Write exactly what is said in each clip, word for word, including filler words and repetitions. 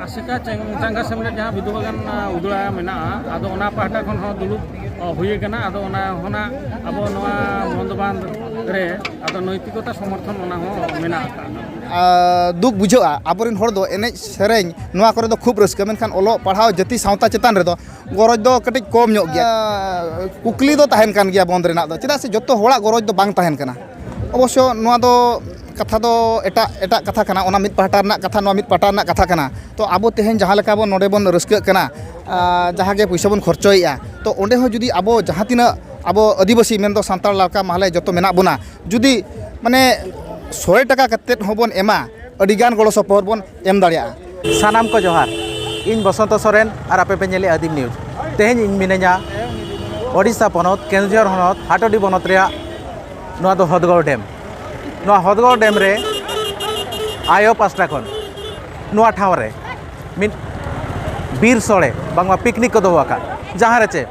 ᱟᱥᱮᱠᱟ ᱪᱮᱝ-, ᱪᱟᱸᱜᱟ ᱥᱮᱢᱞᱮᱫ ᱡᱟᱦᱟᱸ ᱵᱤᱫᱩ ᱵᱟᱜᱟᱱ, ᱟ, ᱩᱫᱽᱲᱟ ᱢᱮᱱᱟᱜᱼᱟ, ᱟᱫᱚ ᱚᱱᱟ ᱯᱟᱦᱴᱟ ᱠᱷᱚᱱ ᱦᱚᱸ ᱫᱩᱲᱩᱵ, ᱚ, ᱦᱩᱭ ᱟᱠᱟᱱᱟ᱾ ᱟᱫᱚ ᱚᱱᱟ ᱦᱚᱸ ᱱᱟᱜ ᱟᱵᱚ ᱱᱚᱣᱟ ᱵᱚᱱᱫᱷ ᱵᱟᱸᱫᱷ ᱨᱮ ᱟᱫᱚ ᱱᱳᱭᱛᱤᱠᱚᱛᱟ ᱥᱚᱢᱚᱨᱛᱷᱚᱱ ᱚᱱᱟ ᱦᱚᱸ ᱢᱮᱱᱟᱜ ᱟᱠᱟᱫᱼᱟ᱾ ᱟ, ᱫᱩᱠ ᱵᱩᱡᱷᱟᱹᱜᱼᱟ, ᱟᱵᱚᱨᱮᱱ ᱦᱚᱲ ᱫᱚ ᱮᱱᱮᱡ ᱥᱮᱨᱮᱧ ᱱᱚᱣᱟ ᱠᱚᱨᱮ ᱫᱚ ᱠᱷᱩᱵ ᱨᱟᱹᱥᱠᱟᱹ, ᱢᱮᱱᱠᱷᱟᱱ ᱚᱞᱚᱜ ᱯᱟᱲᱦᱟᱣ ᱡᱟᱹᱛᱤ ᱥᱟᱶᱛᱟ ᱪᱮᱛᱟᱱ ᱨᱮᱫᱚ ᱜᱚᱨᱚᱡᱽ ᱫᱚ ᱠᱟᱹᱴᱤᱡ ᱠᱚᱢ ᱧᱚᱜ ᱜᱮᱭᱟ᱾ ᱠᱩᱠᱞᱤ ᱫᱚ ᱛᱟᱦᱮᱱ ᱠᱟᱱ ᱜᱮᱭᱟ ᱵᱚᱱᱫᱷ ᱨᱮᱱᱟᱜ ᱫᱚ, ᱪᱮᱫᱟᱜ ᱥᱮ ᱡᱚᱛᱚ ᱦᱚᱲᱟᱜ ᱜᱚᱨᱚᱡᱽ ᱫᱚ ᱵᱟᱝ ᱛᱟᱦᱮᱱ ᱠᱟᱱᱟ᱾ ᱚᱵᱚᱥᱥᱚ ᱱᱚᱣᱟ ᱫᱚ ᱠᱟᱛᱷᱟ ᱫᱚ ᱮᱴᱟᱜ ᱮᱴᱟᱜ ᱠᱟᱛᱷᱟ ᱠᱟᱱᱟ, ᱚᱱᱟ ᱢᱤᱫ ᱯᱟᱦᱴᱟ ᱨᱮᱱᱟᱜ ᱠᱟᱛᱷᱟ, ᱱᱚᱣᱟ ᱢᱤᱫ ᱯᱟᱦᱴᱟ ᱨᱮᱱᱟᱜ ᱠᱟᱛᱷᱟ ᱠᱟᱱᱟ᱾ ᱛᱚ ᱟᱵᱚ ᱛᱮᱦᱮᱧ ᱡᱟᱦᱟᱸ ᱞᱮᱠᱟ ᱵᱚᱱ ᱱᱚᱰᱮ ᱵᱚᱱ ᱨᱟᱹᱥᱠᱟᱹᱜ ᱠᱟᱱᱟ, ᱟ, ᱡᱟᱦᱟᱸ ᱜᱮ ᱯᱩᱭᱥᱟᱹ ᱵᱚᱱ ᱠᱷᱚᱨᱪᱚᱭᱮᱫᱼᱟ, ᱛᱚ ᱚᱸᱰᱮ ᱦᱚᱸ ᱡᱩᱫᱤ ᱟᱵᱚ ᱡᱟᱦᱟᱸ ᱛᱤᱱᱟᱹᱜ ᱟᱵᱚ ᱟᱹᱫᱤᱵᱟᱹᱥᱤ ᱢᱮᱱᱫᱚ ᱥᱟᱱᱛᱟᱲ ᱞᱟᱲᱠᱟ ᱢᱟᱦᱞᱮ ᱡᱚᱛᱚ ᱢᱮᱱᱟᱜ ᱵᱚᱱᱟ, ᱡᱩᱫᱤ ᱢᱟᱱᱮ ᱥᱚᱭ ᱴᱟᱠᱟ ᱠᱟᱛᱮᱫ ᱦᱚᱸᱵᱚᱱ ᱮᱢᱟ, ᱟᱹᱰᱤᱜᱟᱱ ᱜᱚᱲᱚ ᱥᱚᱯᱚᱦᱚᱫ ᱵᱚᱱ ᱮᱢ ᱫᱟᱲᱮᱭᱟᱜᱼᱟ᱾ ᱥᱟᱱᱟᱢ ᱠᱚ ᱡᱚᱦᱟᱨ, ᱤᱧ ᱵᱚᱥᱚᱱᱛᱚ ᱥᱚᱨᱮᱱ ᱟᱨ ᱟᱯᱮ ᱯᱮ ᱧᱮᱞᱮᱫᱼᱟ ᱟᱹᱫᱤᱢ ᱱᱤᱭᱩᱡᱽ᱾ ᱛᱮᱦᱮᱧ ᱤᱧ ᱢᱤᱱᱟᱹᱧᱟ ᱳᱰᱤᱥᱟ ᱯᱚᱱᱚᱛ ᱠᱮᱱᱫᱩᱡᱷᱚᱨ ᱦᱚᱱᱚᱛ ᱦᱟᱴᱚᱰᱤ ᱵᱚᱱᱚᱛ ᱨᱮᱭᱟᱜ ᱱᱚᱣᱟ ᱫᱚ ᱦᱚᱫᱽᱜᱚᱲ ᱰᱮᱢ᱾ ᱱᱚᱣᱟ ᱦᱚᱫᱽᱜᱚᱲ ᱰᱮᱢ ᱨᱮ ᱟᱭᱳ ᱯᱟᱥᱴᱟ ᱠᱷᱚᱱ ᱱᱚᱣᱟ ᱴᱷᱟᱶ ᱨᱮ ᱢᱤᱫ ᱵᱤᱨ ᱥᱚᱲᱮ ᱵᱟᱝᱢᱟ ᱯᱤᱠᱱᱤᱠ ᱠᱚ ᱫᱚᱦᱚ ᱟᱠᱟᱫ, ᱡᱟᱦᱟᱸ ᱨᱮ ᱪᱮ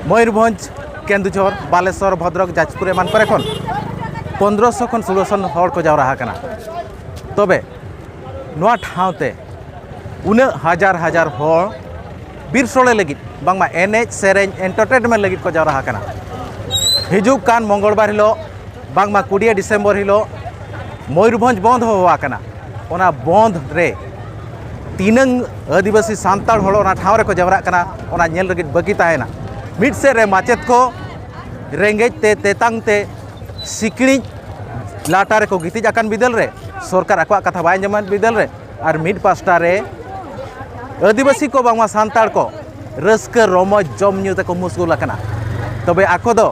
ᱢᱚᱭᱩᱨᱵᱷᱚᱸᱡᱽ, ᱠᱮᱱᱫᱩᱡᱷᱚᱨ, ᱵᱟᱞᱮᱥᱚᱨ, ᱵᱷᱚᱫᱨᱚᱠ, ᱡᱟᱡᱽᱯᱩᱨ ᱮᱢᱟᱱ ᱠᱚᱨᱮ ᱠᱷᱚᱱ ᱯᱚᱱᱫᱽᱨᱚᱥᱚ ᱠᱷᱚᱱ ᱥᱳᱞᱳᱥᱚ ᱦᱚᱲ ᱠᱚ ᱡᱟᱣᱨᱟ ᱟᱠᱟᱱᱟ᱾ ᱛᱚᱵᱮ ᱱᱚᱣᱟ ᱴᱷᱟᱶ ᱛᱮ ᱩᱱᱟᱹᱜ ᱦᱟᱡᱟᱨ ᱦᱟᱡᱟᱨ ᱦᱚᱲ ᱵᱤᱨ ᱥᱚᱲᱮ ᱞᱟᱹᱜᱤᱫ ᱵᱟᱝᱢᱟ ᱮᱱᱮᱡ ᱥᱮᱨᱮᱧ ᱮᱱᱴᱟᱨᱴᱮᱱᱢᱮᱱᱴ ᱞᱟᱹᱜᱤᱫ ᱠᱚ ᱡᱟᱣᱨᱟ ᱟᱠᱟᱱᱟ᱾ ᱦᱤᱡᱩᱜ ᱠᱟᱱ ᱢᱚᱝᱜᱚᱞᱵᱟᱨ ᱦᱤᱞᱳᱜ ᱵᱟᱝᱢᱟ ᱠᱩᱲᱤᱭᱟᱹ ᱰᱤᱥᱮᱢᱵᱚᱨ ᱦᱤᱞᱳᱜ ᱢᱚᱭᱩᱨᱵᱷᱚᱸᱡᱽ ᱵᱚᱱᱫᱷ ᱦᱚᱦᱚ ᱟᱠᱟᱱᱟ᱾ ᱚᱱᱟ ᱵᱚᱱᱫᱷ ᱨᱮ ᱛᱤᱱᱟᱹᱝ ᱟᱹᱫᱤᱵᱟᱹᱥᱤ ᱥᱟᱱᱛᱟᱲ ᱦᱚᱲ ᱚᱱᱟ ᱴᱷᱟᱶ ᱨᱮᱠᱚ ᱡᱟᱣᱨᱟᱜ ᱠᱟᱱᱟ, ᱚᱱᱟ ᱧᱮᱞ ᱞᱟᱹᱜᱤᱫ ᱵᱟᱹᱠᱤ ᱛᱟᱦᱮᱱᱟ᱾ ᱢᱤᱫ ᱥᱮᱫ ᱨᱮ ᱢᱟᱪᱮᱫ ᱠᱚ ᱨᱮᱸᱜᱮᱡ ᱛᱮ ᱛᱮᱛᱟᱝ ᱛᱮ ᱥᱤᱠᱲᱤᱡ ᱞᱟᱴᱟ ᱨᱮᱠᱚ ᱜᱤᱛᱤᱡ ᱟᱠᱟᱱ ᱵᱤᱫᱟᱹᱞ ᱨᱮ, ᱥᱚᱨᱠᱟᱨ ᱟᱠᱚᱣᱟᱜ ᱠᱟᱛᱷᱟ ᱵᱟᱭ ᱟᱸᱡᱚᱢᱮᱫ ᱵᱤᱫᱟᱹᱞ ᱨᱮ, ᱟᱨ ᱢᱤᱫ ᱯᱟᱥᱴᱟ ᱨᱮ ᱟᱹᱫᱤᱵᱟᱹᱥᱤ ᱠᱚ ᱵᱟᱝᱢᱟ ᱥᱟᱱᱛᱟᱲ ᱠᱚ ᱨᱟᱹᱥᱠᱟᱹ ᱨᱚᱢᱚᱡᱽ ᱡᱚᱢ ᱧᱩ ᱛᱮᱠᱚ ᱢᱩᱥᱜᱩᱞ ᱟᱠᱟᱱᱟ᱾ ᱛᱚᱵᱮ ᱟᱠᱚ ᱫᱚ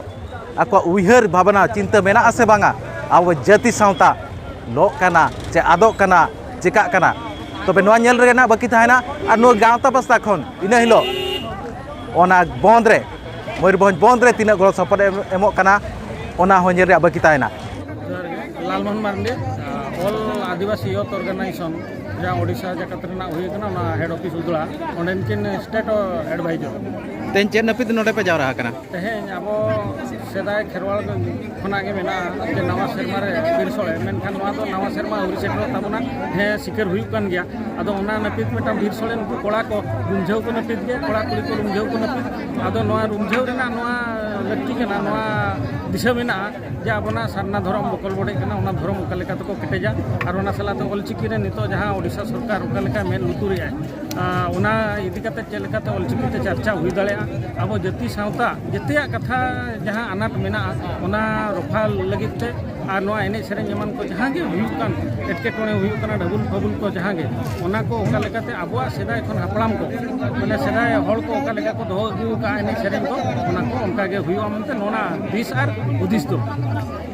ᱟᱠᱚᱣᱟᱜ ᱩᱭᱦᱟᱹᱨ ᱵᱷᱟᱵᱽᱱᱟ ᱪᱤᱱᱛᱟᱹ ᱢᱮᱱᱟᱜᱼᱟ ᱥᱮ ᱵᱟᱝᱟ, ᱟᱵᱚ ᱡᱟᱹᱛᱤ ᱥᱟᱶᱛᱟ ᱞᱚᱜ ᱠᱟᱱᱟ ᱪᱮ ᱟᱫᱚᱜ ᱠᱟᱱᱟ, ᱪᱮᱠᱟᱜ ᱠᱟᱱᱟ? ᱛᱚᱵᱮ ᱱᱚᱣᱟ ᱧᱮᱞ ᱨᱮᱱᱟᱜ ᱵᱟᱹᱠᱤ ᱛᱟᱦᱮᱱᱟ᱾ ᱟᱨ ᱱᱚᱣᱟ ᱜᱟᱶᱛᱟ ᱯᱟᱥᱴᱟ ᱠᱷᱚᱱ ᱤᱱᱟᱹ ᱦᱤᱞᱳᱜ ᱚᱱᱟ ᱵᱚᱱᱫᱷ ᱨᱮ, ᱢᱚᱭᱩᱨᱵᱷᱚᱸᱡᱽ ᱵᱚᱱᱫᱷ ᱨᱮ ᱛᱤᱱᱟᱹᱜ ᱜᱚᱲᱚ ᱥᱚᱯᱚᱦᱚᱫ ᱮᱢ-, ᱮᱢᱚᱜ ᱠᱟᱱᱟ, ᱚᱱᱟ ᱦᱚᱸ ᱧᱮᱞ ᱨᱮᱭᱟᱜ ᱵᱟᱹᱠᱤ ᱛᱟᱦᱮᱱᱟ᱾ ᱡᱚᱦᱟᱨ ᱜᱮ, ᱞᱟᱞᱢᱳᱦᱚᱱ ᱢᱟᱨᱰᱤ, ᱟᱸ, All Adivasi Youth Organization, ᱡᱟᱦᱟᱸ ᱳᱰᱤᱥᱟ ᱡᱟᱠᱟᱛ ᱨᱮᱱᱟᱜ ᱦᱩᱭ ᱠᱟᱱᱟ, ᱚᱱᱟ head office ᱩᱫᱽᱲᱟ, ᱚᱸᱰᱮᱱ ᱠᱤᱱ state advisor᱾ ᱛᱮᱦᱮᱧ ᱪᱮᱫ ᱱᱟᱹᱯᱤᱛ ᱱᱚᱰᱮ ᱯᱮ ᱡᱟᱣᱨᱟ ᱟᱠᱟᱱᱟ? ᱛᱮᱦᱮᱧ ᱟᱵᱚ ᱥᱮᱫᱟᱭ ᱠᱷᱮᱨᱣᱟᱲ ᱠᱷᱚᱱᱟᱜ ᱜᱮ ᱢᱮᱱᱟᱜᱼᱟ ᱡᱮ ᱱᱟᱣᱟ ᱥᱮᱨᱢᱟ ᱨᱮ ᱵᱤᱨ ᱥᱚᱲᱮ, ᱢᱮᱱᱠᱷᱟᱱ ᱱᱚᱣᱟ ᱫᱚ ᱱᱟᱣᱟ ᱥᱮᱨᱢᱟ ᱟᱹᱣᱨᱤ ᱥᱮᱴᱮᱨᱚᱜ ᱛᱟᱵᱚᱱᱟ᱾ ᱦᱮᱸ, ᱥᱤᱠᱟᱹᱨ ᱦᱩᱭᱩᱜ ᱠᱟᱱ ᱜᱮᱭᱟ᱾ ᱟᱫᱚ ᱚᱱᱟ ᱱᱟᱹᱯᱤᱛ ᱢᱤᱫᱴᱟᱝ ᱵᱤᱨ ᱥᱚᱲᱮ ᱱᱩᱠᱩ ᱠᱚᱲᱟ ᱠᱚ ᱨᱩᱢᱡᱷᱟᱹᱣ ᱠᱚ ᱱᱟᱹᱯᱤᱛ ᱜᱮ, ᱠᱚᱲᱟ ᱠᱩᱲᱤ ᱠᱚ ᱨᱩᱢᱡᱷᱟᱹᱣ ᱠᱚ ᱱᱟᱹᱯᱤᱛ᱾ ᱟᱫᱚ ᱱᱚᱣᱟ ᱨᱩᱢᱡᱷᱟᱹᱣ ᱨᱮᱱᱟᱜ ᱱᱚᱣᱟ ᱞᱟᱹᱠᱛᱤ ᱠᱟᱱᱟ, ᱱᱚᱣᱟ ᱫᱤᱥᱟᱹ ᱢᱮᱱᱟᱜᱼᱟ ᱡᱮ ᱟᱵᱚᱱᱟᱜ ᱥᱟᱨᱱᱟ ᱫᱷᱚᱨᱚᱢ ᱵᱚᱠᱚᱞ ᱵᱚᱰᱮᱜ ᱠᱟᱱᱟ, ᱚᱱᱟ ᱫᱷᱚᱨᱚᱢ ᱚᱠᱟ ᱞᱮᱠᱟ ᱛᱮᱠᱚ ᱠᱮᱴᱮᱡᱟ᱾ ᱟᱨ ᱚᱱᱟ ᱥᱟᱞᱟᱜ ᱛᱮ ᱚᱞᱪᱤᱠᱤ ᱨᱮ ᱱᱤᱛᱚᱜ ᱡᱟᱦᱟᱸ ᱳᱰᱤᱥᱟ ᱥᱚᱨᱠᱟᱨ ᱚᱠᱟ ᱞᱮᱠᱟ ᱢᱮᱫ ᱞᱩᱛᱩᱨᱮᱜᱼᱟᱭ, ᱟᱨ ᱚᱱᱟ ᱤᱫᱤ ᱠᱟᱛᱮ ᱪᱮᱫ ᱞᱮᱠᱟᱛᱮ ᱚᱞᱪᱤᱠᱤ ᱛᱮ ᱪᱟᱨᱪᱟ ᱦᱩᱭ ᱫᱟᱲᱮᱭᱟᱜᱼᱟ, ᱟᱵᱚ ᱡᱟᱹᱛᱤ ᱥᱟᱶᱛᱟ ᱡᱮᱛᱮᱭᱟᱜ ᱠᱟᱛᱷᱟ ᱡᱟᱦᱟᱸ ᱟᱱᱟᱴ ᱢᱮᱱᱟᱜᱼᱟ ᱚᱱᱟ ᱨᱚᱯᱷᱟ ᱞᱟᱹᱜᱤᱫ ᱛᱮ, ᱟᱨ ᱱᱚᱣᱟ ᱮᱱᱮᱡ ᱥᱮᱨᱮᱧ ᱮᱢᱟᱱ ᱠᱚ ᱡᱟᱦᱟᱸ ᱜᱮ ᱦᱩᱭᱩᱜ ᱠᱟᱱ, ᱮᱴᱠᱮᱴᱚᱬᱮ ᱦᱩᱭᱩᱜ ᱠᱟᱱᱟ, ᱰᱟᱹᱵᱩᱞ ᱯᱷᱟᱹᱵᱩᱞ ᱠᱚ ᱡᱟᱦᱟᱸ ᱜᱮ, ᱚᱱᱟ ᱠᱚ ᱚᱠᱟ ᱞᱮᱠᱟᱛᱮ ᱟᱵᱚᱣᱟᱜ ᱥᱮᱫᱟᱭ ᱠᱷᱚᱱ ᱦᱟᱯᱲᱟᱢ ᱠᱚ, ᱢᱟᱱᱮ ᱥᱮᱫᱟᱭ ᱦᱚᱲ ᱠᱚ ᱚᱠᱟ ᱞᱮᱠᱟ ᱠᱚ ᱫᱚᱦᱚ ᱟᱹᱜᱩ ᱟᱠᱟᱫᱼᱟ ᱮᱱᱮᱡ ᱥᱮᱨᱮᱧ ᱠᱚ, ᱚᱱᱟ ᱠᱚ ᱚᱱᱠᱟ ᱜᱮ ᱦᱩᱭᱩᱜᱼᱟ ᱢᱮᱱᱛᱮ ᱱᱚᱣᱟ ᱫᱤᱥ ᱟᱨ ᱦᱩᱫᱤᱥ ᱫᱚ᱾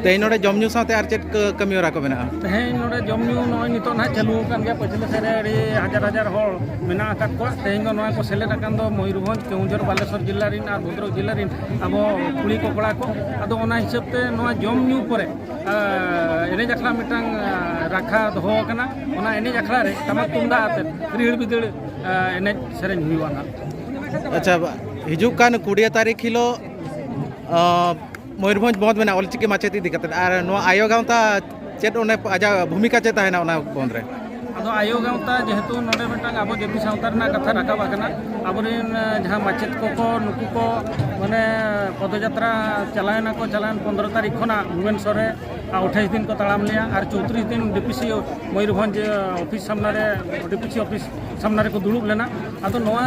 ᱛᱮᱦᱮᱧ ᱱᱚᱰᱮ ᱡᱚᱢ ᱧᱩ ᱥᱟᱶᱛᱮ ᱟᱨ ᱪᱮᱫ ᱠᱚ ᱠᱟᱹᱢᱤ ᱦᱚᱨᱟ ᱠᱚ ᱢᱮᱱᱟᱜᱼᱟ? ᱛᱮᱦᱮᱧ ᱱᱚᱰᱮ ᱡᱚᱢ ᱧᱩ ᱱᱚᱜᱼᱚᱭ ᱱᱤᱛᱚᱜ ᱱᱟᱦᱟᱜ ᱪᱟᱹᱞᱩ ᱟᱠᱟᱱ ᱜᱮᱭᱟ, ᱯᱟᱹᱪᱷᱞᱟᱹ ᱥᱮᱫ ᱨᱮ ᱟᱹᱰᱤ ᱦᱟᱡᱟᱨ ᱦᱟᱡᱟᱨ ᱦᱚᱲ ᱢᱮᱱᱟᱜ ᱟᱠᱟᱫ ᱠᱚᱣᱟ᱾ ᱛᱮᱦᱮᱧ ᱫᱚ ᱱᱚᱣᱟ ᱠᱚ ᱥᱮᱞᱮᱫ ᱟᱠᱟᱱ ᱫᱚ ᱢᱚᱭᱩᱨᱵᱷᱚᱸᱡᱽ, ᱠᱮᱣᱚᱱᱡᱷᱚᱨ, ᱵᱟᱞᱮᱥᱚᱨ ᱡᱮᱞᱟ ᱨᱮᱱ ᱟᱨ ᱵᱷᱚᱫᱨᱚᱠ ᱡᱮᱞᱟ ᱨᱮᱱ ᱟᱵᱚ ᱠᱩᱲᱤ ᱠᱚ ᱠᱚᱲᱟ ᱠᱚ᱾ ᱟᱫᱚ ᱚᱱᱟ ᱦᱤᱥᱟᱹᱵ ᱛᱮ ᱱᱚᱣᱟ ᱡᱚᱢ ᱧᱩ ᱯᱚᱨᱮ ᱟᱨ ᱮᱱᱮᱡ ᱟᱠᱷᱲᱟ ᱢᱤᱫᱴᱟᱝ ᱟᱨ ᱨᱟᱠᱷᱟ ᱫᱚᱦᱚ ᱟᱠᱟᱱᱟ᱾ ᱚᱱᱟ ᱮᱱᱮᱡ ᱟᱠᱷᱲᱟ ᱨᱮ ᱴᱟᱢᱟᱠ ᱛᱩᱢᱫᱟᱜ ᱟᱛᱮᱫ ᱨᱤᱦᱤᱲ ᱵᱤᱫᱟᱹᱲ ᱟᱨ ᱮᱱᱮᱡ ᱥᱮᱨᱮᱧ ᱦᱩᱭᱩᱜᱼᱟ ᱱᱟᱦᱟᱜ᱾ ᱟᱪᱪᱷᱟ, ᱦᱤᱡᱩᱜ ᱠᱟᱱ ᱠᱩᱲᱤᱭᱟᱹ ᱛᱟᱹᱨᱤᱠᱷ ᱦᱤᱞᱳᱜ ᱟᱸ, ᱢᱚᱭᱩᱨᱵᱷᱚᱸᱡᱽ ᱵᱚᱱᱫᱷ ᱢᱮᱱᱟᱜᱼᱟ ᱚᱞᱪᱤᱠᱤ ᱢᱟᱪᱮᱫ ᱤᱫᱤ ᱠᱟᱛᱮᱫ, ᱟᱨ ᱱᱚᱣᱟ ᱟᱭᱳ ᱜᱟᱶᱛᱟ ᱪᱮᱫ ᱚᱸᱰᱮ ᱟᱡᱟᱜ ᱵᱷᱩᱢᱤᱠᱟ ᱪᱮᱫ ᱛᱟᱦᱮᱱᱟ ᱚᱱᱟ ᱵᱚᱱᱫᱷ ᱨᱮ? ᱟᱫᱚ ᱟᱭᱳ ᱜᱟᱶᱛᱟ ᱡᱮᱦᱮᱛᱩ ᱱᱚᱰᱮ ᱢᱤᱫᱴᱟᱝ ᱟᱵᱚ ᱡᱟᱹᱛᱤ ᱥᱟᱶᱛᱟ ᱨᱮᱱᱟᱜ ᱠᱟᱛᱷᱟ ᱨᱟᱠᱟᱵ ᱟᱠᱟᱱᱟ, ᱟᱵᱚᱨᱮᱱ ᱟᱸ, ᱡᱟᱦᱟᱸ ᱢᱟᱪᱮᱫ ᱠᱚᱠᱚ ᱱᱩᱠᱩ ᱠᱚ ᱢᱟᱱᱮ ᱯᱚᱫᱚᱡᱟᱛᱨᱟ ᱪᱟᱞᱟᱣᱮᱱᱟ ᱠᱚ, ᱪᱟᱞᱟᱣᱮᱱ ᱯᱚᱱᱫᱽᱨᱚ ᱛᱟᱹᱨᱤᱠᱷ ᱠᱷᱚᱱᱟᱜ ᱵᱷᱩᱵᱽᱱᱮᱥᱚᱨ ᱨᱮ ᱟᱨ ᱟᱴᱷᱟᱭᱤᱥ ᱫᱤᱱ ᱠᱚ ᱛᱟᱲᱟᱢ ᱞᱮᱜᱼᱟ, ᱟᱨ ᱪᱳᱭᱛᱨᱤᱥ ᱫᱤᱱ ᱰᱤᱯᱤᱥᱤ ᱢᱚᱭᱩᱨᱵᱷᱚᱸᱡᱽ ᱚᱯᱷᱤᱥ ᱥᱟᱢᱱᱟ ᱨᱮ, ᱰᱤᱯᱤᱥᱤ ᱚᱯᱷᱤᱥ ᱥᱟᱢᱱᱟ ᱨᱮᱠᱚ ᱫᱩᱲᱩᱵ ᱞᱮᱱᱟ᱾ ᱟᱫᱚ ᱱᱚᱣᱟ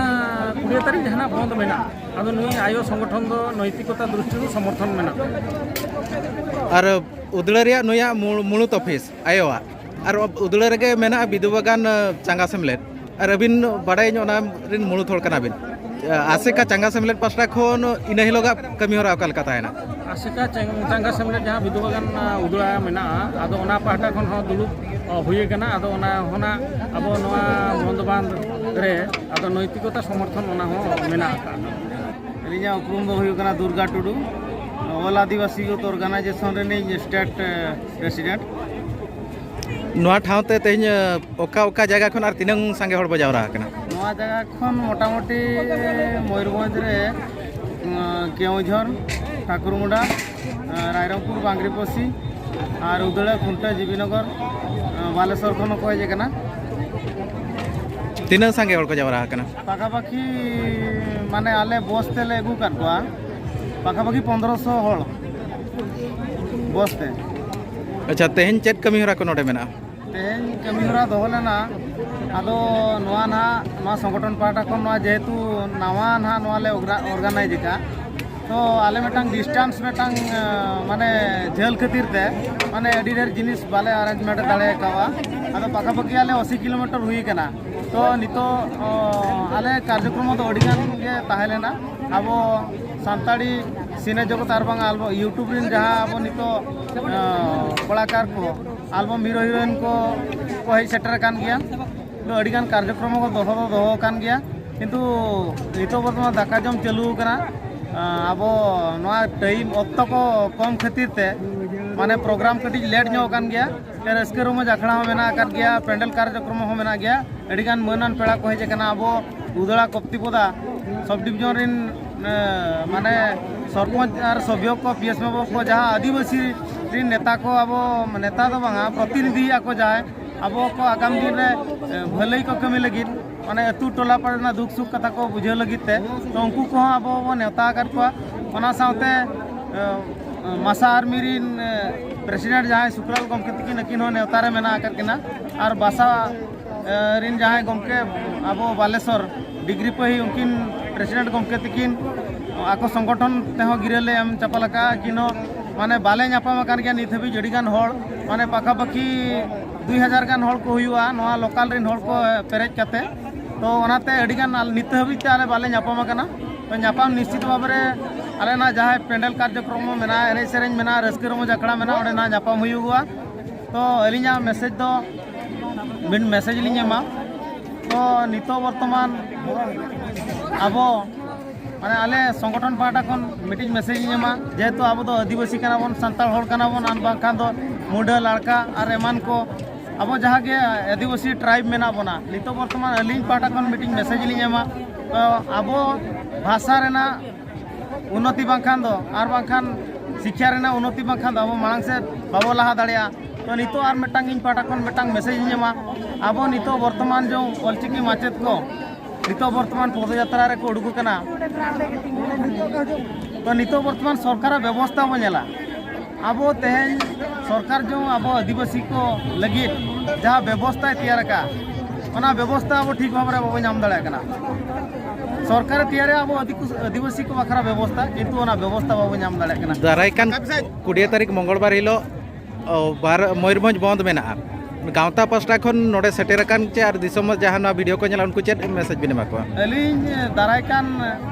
ᱠᱩᱲᱤᱭᱟᱹ ᱛᱟᱹᱨᱤᱠᱷ ᱡᱟᱦᱟᱱᱟᱜ ᱵᱚᱱᱫ ᱢᱮᱱᱟᱜᱼᱟ, ᱟᱫᱚ ᱱᱩᱭ ᱟᱭᱳ ᱥᱚᱝᱜᱚᱴᱷᱚᱱ ᱫᱚ ᱱᱳᱭᱛᱤᱠᱚᱛᱟ ᱫᱨᱤᱥᱴᱤ ᱨᱮ ᱥᱚᱢᱚᱨᱛᱷᱚᱱ ᱢᱮᱱᱟᱜᱼᱟ᱾ ᱟᱨ ᱩᱫᱽᱲᱟᱹ ᱨᱮᱭᱟᱜ ᱱᱩᱭᱟᱜ ᱢᱩ-, ᱢᱩᱬᱩᱛ ᱚᱯᱷᱤᱥ ᱟᱭᱳᱣᱟᱜ, ᱟᱨ ᱩᱫᱽᱲᱟᱹ ᱨᱮᱜᱮ ᱢᱮᱱᱟᱜᱼᱟ ᱵᱤᱫᱩ ᱵᱟᱜᱟᱱ ᱟᱸ, ᱪᱟᱸᱜᱟ ᱥᱮᱢᱞᱮᱫ, ᱟᱨ ᱟᱹᱵᱤᱱ ᱵᱟᱰᱟᱭᱟᱹᱧ ᱚᱱᱟ ᱨᱮᱱ ᱢᱩᱬᱩᱛ ᱦᱚᱲ ᱠᱟᱱᱟᱵᱤᱱ᱾ ᱟᱸ, ᱟᱥᱮᱠᱟ ᱪᱟᱸᱜᱟ ᱥᱮᱢᱞᱮᱫ ᱯᱟᱥᱴᱟ ᱠᱷᱚᱱ ᱤᱱᱟᱹ ᱦᱤᱞᱳᱜᱟᱜ ᱠᱟᱹᱢᱤ ᱦᱚᱨᱟ ᱚᱠᱟ ᱞᱮᱠᱟ ᱛᱟᱦᱮᱱᱟ? ᱟᱥᱮᱠᱟ ᱪᱟᱝ-, ᱪᱟᱸᱜᱟ ᱥᱮᱢᱞᱮᱫ ᱡᱟᱦᱟᱸ ᱵᱤᱫᱩ ᱵᱟᱜᱟᱱ ᱟᱸ, ᱩᱫᱽᱲᱟ ᱢᱮᱱᱟᱜᱼᱟ, ᱟᱫᱚ ᱚᱱᱟ ᱯᱟᱦᱴᱟ ᱠᱷᱚᱱ ᱦᱚᱸ ᱫᱩᱲᱩᱵ ᱚ, ᱦᱩᱭ ᱟᱠᱟᱱᱟ᱾ ᱟᱫᱚ ᱚᱱᱟ ᱦᱚᱸᱱᱟᱜ ᱟᱵᱚ ᱱᱚᱣᱟ ᱵᱚᱱᱫᱷ ᱵᱟᱸᱫᱷ ᱨᱮ ᱟᱫᱚ ᱱᱳᱭᱛᱤᱠᱚᱛᱟ ᱥᱚᱢᱚᱨᱛᱷᱚᱱ ᱚᱱᱟ ᱦᱚᱸ ᱢᱮᱱᱟᱜ ᱟᱠᱟᱫᱼᱟ᱾ ᱟᱹᱞᱤᱧᱟᱜ ᱩᱯᱨᱩᱢ ᱫᱚ ᱦᱩᱭᱩᱜ ᱠᱟᱱᱟ ᱫᱩᱨᱜᱟ ᱴᱩᱰᱩ, ᱚᱞ ᱟᱹᱫᱤᱵᱟᱹᱥᱤ ᱭᱩᱛᱷ ᱚᱨᱜᱟᱱᱟᱭᱡᱮᱥᱚᱱ ᱨᱤᱱᱤᱡ ᱥᱴᱮᱴ, ᱮ, ᱯᱨᱮᱥᱤᱰᱮᱱᱴ᱾ ᱱᱚᱣᱟ ᱴᱷᱟᱶ ᱛᱮ ᱛᱮᱦᱮᱧ ᱚᱠᱟ ᱚᱠᱟ ᱡᱟᱭᱜᱟ ᱠᱷᱚᱱ ᱟᱨ ᱛᱤᱱᱟᱹᱝ ᱥᱟᱸᱜᱮ ᱦᱚᱲ ᱵᱚ ᱡᱟᱣᱨᱟ ᱟᱠᱟᱱᱟ? ᱱᱚᱣᱟ ᱡᱟᱭᱜᱟ ᱠᱷᱚᱱ ᱢᱚᱴᱟᱢᱩᱴᱤ ᱢᱚᱭᱩᱨᱵᱷᱚᱸᱡᱽ ᱨᱮ ᱠᱮᱣᱡᱷᱚᱨ, ᱴᱷᱟᱠᱩᱨᱢᱩᱰᱟ, ᱨᱟᱭᱨᱚᱝᱯᱩᱨ, ᱵᱟᱝᱜᱽᱨᱤᱯᱚᱥᱤ ᱟᱨ ᱩᱫᱟᱹᱲᱟ, ᱠᱷᱩᱱᱴᱟᱹ, ᱡᱤᱵᱤᱱᱚᱜᱚᱨ, ᱵᱟᱞᱮᱥᱚᱨ ᱠᱷᱚᱱ ᱦᱚᱸᱠᱚ ᱦᱮᱡ ᱟᱠᱟᱱᱟ᱾ ᱛᱤᱱᱟᱹᱝ ᱥᱟᱸᱜᱮ ᱦᱚᱲ ᱠᱚ ᱡᱟᱣᱨᱟ ᱟᱠᱟᱱᱟ? ᱯᱟᱠᱟᱯᱟᱠᱤ ᱢᱟᱱᱮ ᱟᱞᱮ ᱵᱚᱥ ᱛᱮᱞᱮ ᱟᱹᱜᱩ ᱟᱠᱟᱫ ᱠᱚᱣᱟ, ᱯᱟᱠᱟᱯᱟᱠᱤ ᱯᱚᱱᱫᱽᱨᱚᱥᱚ ᱦᱚᱲ ᱵᱚᱥ ᱛᱮ᱾ ᱟᱪᱪᱷᱟ, ᱛᱮᱦᱮᱧ ᱪᱮᱫ ᱠᱟᱹᱢᱤ ᱦᱚᱨᱟ ᱠᱚ ᱱᱚᱰᱮ ᱢᱮᱱᱟᱜᱼᱟ? ᱛᱮᱦᱮᱧ ᱠᱟᱹᱢᱤ ᱦᱚᱨᱟ ᱫᱚᱦᱚ ᱞᱮᱱᱟ, ᱟᱫᱚ ᱱᱚᱣᱟ ᱱᱟᱦᱟᱜ ᱱᱚᱣᱟ ᱥᱚᱝᱜᱚᱴᱷᱚᱱ ᱯᱟᱦᱴᱟ ᱠᱷᱚᱱ ᱱᱚᱣᱟ ᱡᱮᱦᱮᱛᱩ ᱱᱟᱣᱟ ᱱᱟᱦᱟᱜ ᱱᱚᱣᱟ ᱞᱮ ᱚᱨᱜᱟᱱᱟᱭᱤᱡᱽ ᱟᱠᱟᱫ, ᱛᱚ ᱟᱞᱮ ᱢᱤᱫᱴᱟᱝ ᱰᱤᱥᱴᱟᱱᱥ ᱢᱤᱫᱴᱟᱝ ᱢᱟᱱᱮ ᱡᱷᱟᱹᱞ ᱠᱷᱟᱹᱛᱤᱨ ᱛᱮ ᱢᱟᱱᱮ ᱟᱹᱰᱤ ᱰᱷᱮᱨ ᱡᱤᱱᱤᱥ ᱵᱟᱞᱮ ᱟᱨᱮᱧᱡᱽᱢᱮᱱᱴ ᱫᱟᱲᱮ ᱠᱟᱣᱟ᱾ ᱟᱫᱚ ᱯᱟᱠᱟᱯᱟᱠᱤ ᱟᱞᱮ ᱟᱥᱤ ᱠᱤᱞᱳᱢᱤᱴᱟᱨ ᱦᱩᱭ ᱠᱟᱱᱟ᱾ ᱛᱚ ᱱᱤᱛᱚᱜ ᱟᱞᱮ ᱠᱟᱨᱡᱚᱠᱨᱚᱢ ᱫᱚ ᱟᱹᱰᱤ ᱜᱟᱱ ᱜᱮ ᱛᱟᱦᱮᱸ ᱞᱮᱱᱟ᱾ ᱟᱵᱚ ᱥᱟᱱᱛᱟᱲᱤ ᱥᱤᱱᱮ ᱡᱚᱜᱚᱛ ᱟᱨ ᱵᱟᱝ ᱟᱵᱚ YouTube ᱨᱮᱱ ᱡᱟᱦᱟᱸ ᱟᱵᱚ ᱱᱤᱛᱚᱜ ᱠᱚᱞᱟᱠᱟᱨ ᱠᱚ, ᱟᱞᱵᱚᱢ ᱦᱤᱨᱳ ᱦᱤᱨᱳᱭᱤᱱ ᱠᱚ ᱠᱚ ᱦᱮᱡ ᱥᱮᱴᱮᱨ ᱟᱠᱟᱱ ᱜᱮᱭᱟ᱾ ᱛᱚ ᱟᱹᱰᱤ ᱜᱟᱱ ᱠᱟᱨᱡᱚᱠᱨᱚᱢ ᱠᱚ ᱫᱚᱦᱚ ᱫᱚ ᱫᱚᱦᱚ ᱟᱠᱟᱱ ᱜᱮᱭᱟ, ᱠᱤᱱᱛᱩ ᱱᱤᱛᱚᱜ ᱵᱚᱨᱛᱚᱢᱟᱱ ᱫᱟᱠᱟ ᱡᱚᱢ ᱪᱟᱹᱞᱩ ᱟᱠᱟᱱᱟ᱾ ᱟᱵᱚ ᱱᱚᱣᱟ ᱴᱟᱭᱤᱢ ᱚᱠᱛᱚ ᱠᱚ ᱠᱚᱢ ᱠᱷᱟᱹᱛᱤᱨ ᱛᱮ ᱢᱟᱱᱮ ᱯᱨᱳᱜᱨᱟᱢ ᱠᱟᱹᱴᱤᱡ ᱞᱮᱴ ᱧᱚᱜ ᱟᱠᱟᱱ ᱜᱮᱭᱟ᱾ ᱨᱟᱹᱥᱠᱟᱹ ᱨᱚᱢᱚᱡᱽ ᱟᱠᱷᱲᱟ ᱦᱚᱸ ᱢᱮᱱᱟᱜ ᱟᱠᱟᱫ ᱜᱮᱭᱟ, ᱯᱮᱱᱰᱮᱞ ᱠᱟᱨᱡᱚᱠᱨᱚᱢ ᱦᱚᱸ ᱢᱮᱱᱟᱜ ᱜᱮᱭᱟ᱾ ᱟᱹᱰᱤ ᱜᱟᱱ ᱢᱟᱹᱱᱟᱱ ᱯᱮᱲᱟ ᱠᱚ ᱦᱮᱡ ᱟᱠᱟᱱᱟ᱾ ᱟᱵᱚ ᱩᱫᱟᱹᱲᱟ ᱠᱚᱯᱛᱤᱯᱚᱫᱟ ᱥᱚᱵ ᱰᱤᱵᱤᱡᱚᱱ ᱨᱮᱱ ᱢᱟᱱᱮ ᱥᱚᱨᱯᱚᱧᱪ ᱟᱨ ᱥᱚᱵᱷᱭᱚ ᱠᱚ, ᱯᱤ ᱮᱥ ᱵᱟᱵᱩ ᱠᱚ, ᱡᱟᱦᱟᱸ ᱟᱹᱫᱤᱵᱟᱹᱥᱤ ᱨᱮᱱ ᱱᱮᱛᱟ ᱠᱚ, ᱟᱵᱚ ᱱᱮᱛᱟ ᱫᱚ ᱵᱟᱝᱟ, ᱯᱨᱚᱛᱤᱱᱤᱫᱷᱤ ᱟᱠᱚ ᱡᱟᱦᱟᱸᱭ ᱟᱵᱚ ᱠᱚ ᱟᱜᱟᱢ ᱫᱤᱱ ᱨᱮ ᱵᱷᱟᱹᱞᱟᱹᱭ ᱠᱚ ᱠᱟᱹᱢᱤ ᱞᱟᱹᱜᱤᱫ, ᱢᱟᱱᱮ ᱟᱹᱛᱩ ᱴᱚᱞᱟ ᱯᱟᱲᱟ ᱨᱮᱱᱟᱜ ᱫᱩᱠ ᱥᱩᱠ ᱠᱟᱛᱷᱟ ᱠᱚ ᱵᱩᱡᱷᱟᱹᱣ ᱞᱟᱹᱜᱤᱫ ᱛᱮ, ᱛᱚ ᱩᱱᱠᱩ ᱠᱚᱦᱚᱸ ᱟᱵᱚ ᱵᱚᱱ ᱱᱮᱣᱛᱟ ᱟᱠᱟᱫ ᱠᱚᱣᱟ᱾ ᱚᱱᱟ ᱥᱟᱶᱛᱮ ᱢᱟᱥᱟ ᱟᱨᱢᱤ ᱨᱮᱱ ᱯᱨᱮᱥᱤᱰᱮᱱᱴ ᱡᱟᱦᱟᱸᱭ ᱥᱩᱠᱞᱟᱞ ᱜᱚᱢᱠᱮ ᱛᱟᱹᱠᱤᱱ, ᱟᱹᱠᱤᱱ ᱦᱚᱸ ᱱᱮᱣᱛᱟ ᱨᱮ ᱢᱮᱱᱟᱜ ᱟᱠᱟᱫ ᱠᱤᱱᱟ᱾ ᱟᱨ ᱵᱟᱥᱟ ᱨᱮᱱ ᱡᱟᱦᱟᱸᱭ ᱜᱚᱢᱠᱮ ᱟᱵᱚ ᱵᱟᱞᱮᱥᱚᱨ ᱰᱤᱜᱽᱨᱤ ᱯᱟᱹᱦᱤ, ᱩᱱᱠᱤᱱ ᱯᱨᱮᱥᱤᱰᱮᱱᱴ ᱜᱚᱢᱠᱮ ᱛᱟᱹᱠᱤᱱ ᱟᱠᱚ ᱥᱚᱝᱜᱚᱴᱷᱚᱱ ᱛᱮᱦᱚᱸ ᱜᱤᱨᱟᱹ ᱞᱮ ᱮᱢ ᱪᱟᱯᱟᱞ ᱟᱠᱟᱫᱼᱟ᱾ ᱟᱹᱠᱤᱱ ᱦᱚᱸ ᱢᱟᱱᱮ ᱵᱟᱞᱮ ᱧᱟᱯᱟᱢ ᱟᱠᱟᱱ ᱜᱮᱭᱟ ᱱᱤᱛ ᱦᱟᱹᱵᱤᱡ ᱟᱹᱰᱤ ᱜᱟᱱ ᱦᱚᱲ, ᱢᱟᱱᱮ ᱯᱟᱠᱟᱯᱟᱠᱤ ᱫᱩᱭ ᱦᱟᱡᱟᱨ ᱜᱟᱱ ᱦᱚᱲ ᱠᱚ ᱦᱩᱭᱩᱜᱼᱟ ᱱᱚᱣᱟ ᱞᱳᱠᱟᱞ ᱨᱮᱱ ᱦᱚᱲ ᱠᱚ ᱯᱮᱨᱮᱡ ᱠᱟᱛᱮ᱾ ᱛᱚ ᱚᱱᱟᱛᱮ ᱟᱹᱰᱤ ᱜᱟᱱ ᱟᱞ-, ᱱᱤᱛ ᱦᱟᱹᱵᱤᱡ ᱛᱮ ᱟᱞᱮ ᱵᱟᱞᱮ ᱧᱟᱯᱟᱢ ᱟᱠᱟᱱᱟ᱾ ᱛᱚ ᱧᱟᱯᱟᱢ ᱱᱤᱥᱪᱤᱛ ᱵᱷᱟᱵᱽ ᱨᱮ ᱟᱞᱮ ᱱᱟᱜ ᱡᱟᱦᱟᱸᱭ ᱯᱮᱱᱰᱮᱞ ᱠᱟᱨᱡᱚᱠᱨᱚᱢ ᱢᱮᱱᱟᱜᱼᱟ, ᱮᱱᱮᱡ ᱥᱮᱨᱮᱧ ᱢᱮᱱᱟᱜᱼᱟ, ᱨᱟᱹᱥᱠᱟᱹ ᱨᱚᱢᱚᱡᱽ ᱟᱠᱷᱲᱟ ᱢᱮᱱᱟᱜᱼᱟ, ᱚᱸᱰᱮ ᱱᱟᱜ ᱧᱟᱯᱟᱢ ᱦᱩᱭᱩᱜᱼᱟ᱾ ᱛᱚ ᱟᱹᱞᱤᱧᱟᱜ ᱢᱮᱥᱮᱡᱽ ᱫᱚ ᱢᱤᱫ ᱢᱮᱥᱮᱡᱽ ᱞᱤᱧ ᱮᱢᱟ᱾ ᱛᱚ ᱱᱤᱛᱚᱜ ᱵᱚᱨᱛᱚᱢᱟᱱ ᱟᱵᱚ ᱢᱟᱱᱮ ᱟᱞᱮ ᱥᱚᱝᱜᱚᱴᱷᱚᱱ ᱯᱟᱦᱴᱟ ᱠᱷᱚᱱ ᱢᱤᱫᱴᱤᱡ ᱢᱮᱥᱮᱡᱽ ᱤᱧ ᱮᱢᱟ, ᱡᱮᱦᱮᱛᱩ ᱟᱵᱚ ᱫᱚ ᱟᱹᱫᱤᱵᱟᱹᱥᱤ ᱠᱟᱱᱟ ᱵᱚᱱ, ᱥᱟᱱᱛᱟᱲ ᱦᱚᱲ ᱠᱟᱱᱟ ᱵᱚᱱ, ᱟᱨ ᱵᱟᱝᱠᱷᱟᱱ ᱫᱚ ᱢᱩᱰᱟᱹ, ᱞᱟᱲᱠᱟ ᱟᱨ ᱮᱢᱟᱱ ᱠᱚ ᱟᱵᱚ ᱡᱟᱦᱟᱸ ᱜᱮ ᱟᱹᱫᱤᱵᱟᱹᱥᱤ ᱴᱨᱟᱭᱤᱵᱽ ᱢᱮᱱᱟᱜ ᱵᱚᱱᱟ, ᱱᱤᱛᱚᱜ ᱵᱚᱨᱛᱚᱢᱟᱱ ᱟᱹᱞᱤᱧ ᱯᱟᱦᱴᱟ ᱠᱷᱚᱱ ᱢᱤᱫᱴᱤᱡ ᱢᱮᱥᱮᱡᱽ ᱞᱤᱧ ᱮᱢᱟ᱾ ᱛᱚ ᱟᱵᱚ ᱵᱷᱟᱥᱟ ᱨᱮᱱᱟᱜ ᱩᱱᱱᱚᱛᱤ ᱵᱟᱝᱠᱷᱟᱱ ᱫᱚ, ᱟᱨ ᱵᱟᱝᱠᱷᱟᱱ ᱥᱤᱠᱠᱷᱟ ᱨᱮᱱᱟᱜ ᱩᱱᱱᱚᱛᱤ ᱵᱟᱝᱠᱷᱟᱱ ᱫᱚ ᱟᱵᱚ ᱢᱟᱲᱟᱝ ᱥᱮᱫ ᱵᱟᱵᱚ ᱞᱟᱦᱟ ᱫᱟᱲᱮᱭᱟᱜᱼᱟ᱾ ᱛᱚ ᱱᱤᱛᱚᱜ ᱟᱨ ᱢᱤᱫᱴᱟᱝ ᱤᱧ ᱯᱟᱦᱴᱟ ᱠᱷᱚᱱ ᱢᱤᱫᱴᱟᱝ ᱢᱮᱥᱮᱡᱽ ᱤᱧ ᱮᱢᱟ, ᱟᱵᱚ ᱱᱤᱛᱚᱜ ᱵᱚᱨᱛᱚᱢᱟᱱ ᱡᱮ ᱚᱞᱪᱤᱠᱤ ᱢᱟᱪᱮᱫ ᱠᱚ ᱱᱤᱛᱚᱜ ᱵᱚᱨᱛᱚᱢᱟᱱ ᱯᱚᱫᱚᱡᱟᱛᱨᱟ ᱨᱮᱠᱚ ᱩᱰᱩᱠ ᱟᱠᱟᱱᱟ᱾ ᱛᱚ ᱱᱤᱛᱚᱜ ᱵᱚᱨᱛᱚᱢᱟᱱ ᱥᱚᱨᱠᱟᱨᱟᱜ ᱵᱮᱵᱚᱥᱛᱷᱟ ᱵᱚᱱ ᱧᱮᱞᱟ᱾ ᱟᱵᱚ ᱛᱮᱦᱮᱧ ᱥᱚᱨᱠᱟᱨ ᱡᱮ ᱟᱵᱚ ᱟᱹᱫᱤᱵᱟᱹᱥᱤ ᱠᱚ ᱞᱟᱹᱜᱤᱫ ᱡᱟᱦᱟᱸ ᱵᱮᱵᱚᱥᱛᱷᱟᱭ ᱛᱮᱭᱟᱨ ᱟᱠᱟᱫ, ᱚᱱᱟ ᱵᱮᱵᱚᱥᱛᱷᱟ ᱟᱵᱚ ᱴᱷᱤᱠ ᱵᱷᱟᱵᱽ ᱨᱮ ᱵᱟᱵᱚ ᱧᱟᱢ ᱫᱟᱲᱮᱭᱟᱜ ᱠᱟᱱᱟ᱾ ᱥᱚᱨᱠᱟᱨᱮ ᱛᱮᱭᱟᱨᱮ ᱟᱵᱚ ᱟᱹᱫᱤᱠᱩ-, ᱟᱹᱫᱤᱵᱟᱹᱥᱤ ᱠᱚ ᱵᱟᱠᱷᱨᱟ ᱵᱮᱵᱚᱥᱛᱷᱟ, ᱠᱤᱱᱛᱩ ᱚᱱᱟ ᱵᱮᱵᱚᱥᱛᱷᱟ ᱵᱟᱵᱚ ᱧᱟᱢ ᱫᱟᱲᱮᱭᱟᱜ ᱠᱟᱱᱟ᱾ ᱫᱟᱨᱟᱭ ᱠᱟᱱ ᱠᱩᱲᱤᱭᱟᱹ ᱛᱟᱹᱨᱤᱠᱷ ᱢᱚᱝᱜᱚᱞᱵᱟᱨ ᱦᱤᱞᱳᱜ, ᱚ, ᱵᱟᱨ-, ᱢᱚᱭᱩᱨᱵᱷᱚᱸᱡᱽ ᱵᱚᱱᱫᱷ ᱢᱮᱱᱟᱜᱼᱟ᱾ ᱜᱟᱶᱛᱟ ᱯᱟᱥᱴᱟ ᱠᱷᱚᱱ ᱱᱚᱰᱮ ᱥᱮᱴᱮᱨ ᱟᱠᱟᱱ ᱪᱮ ᱟᱨ ᱫᱤᱥᱚᱢ ᱡᱟᱦᱟᱸ ᱱᱚᱣᱟ ᱵᱷᱤᱰᱤᱭᱳ ᱠᱚ ᱧᱮᱞᱟ, ᱩᱱᱠᱩ ᱪᱮᱫ ᱢᱮᱥᱮᱡᱽ ᱵᱤᱱ ᱮᱢᱟ ᱠᱚᱣᱟ? ᱟᱹᱞᱤᱧ ᱫᱟᱨᱟᱭ ᱠᱟᱱ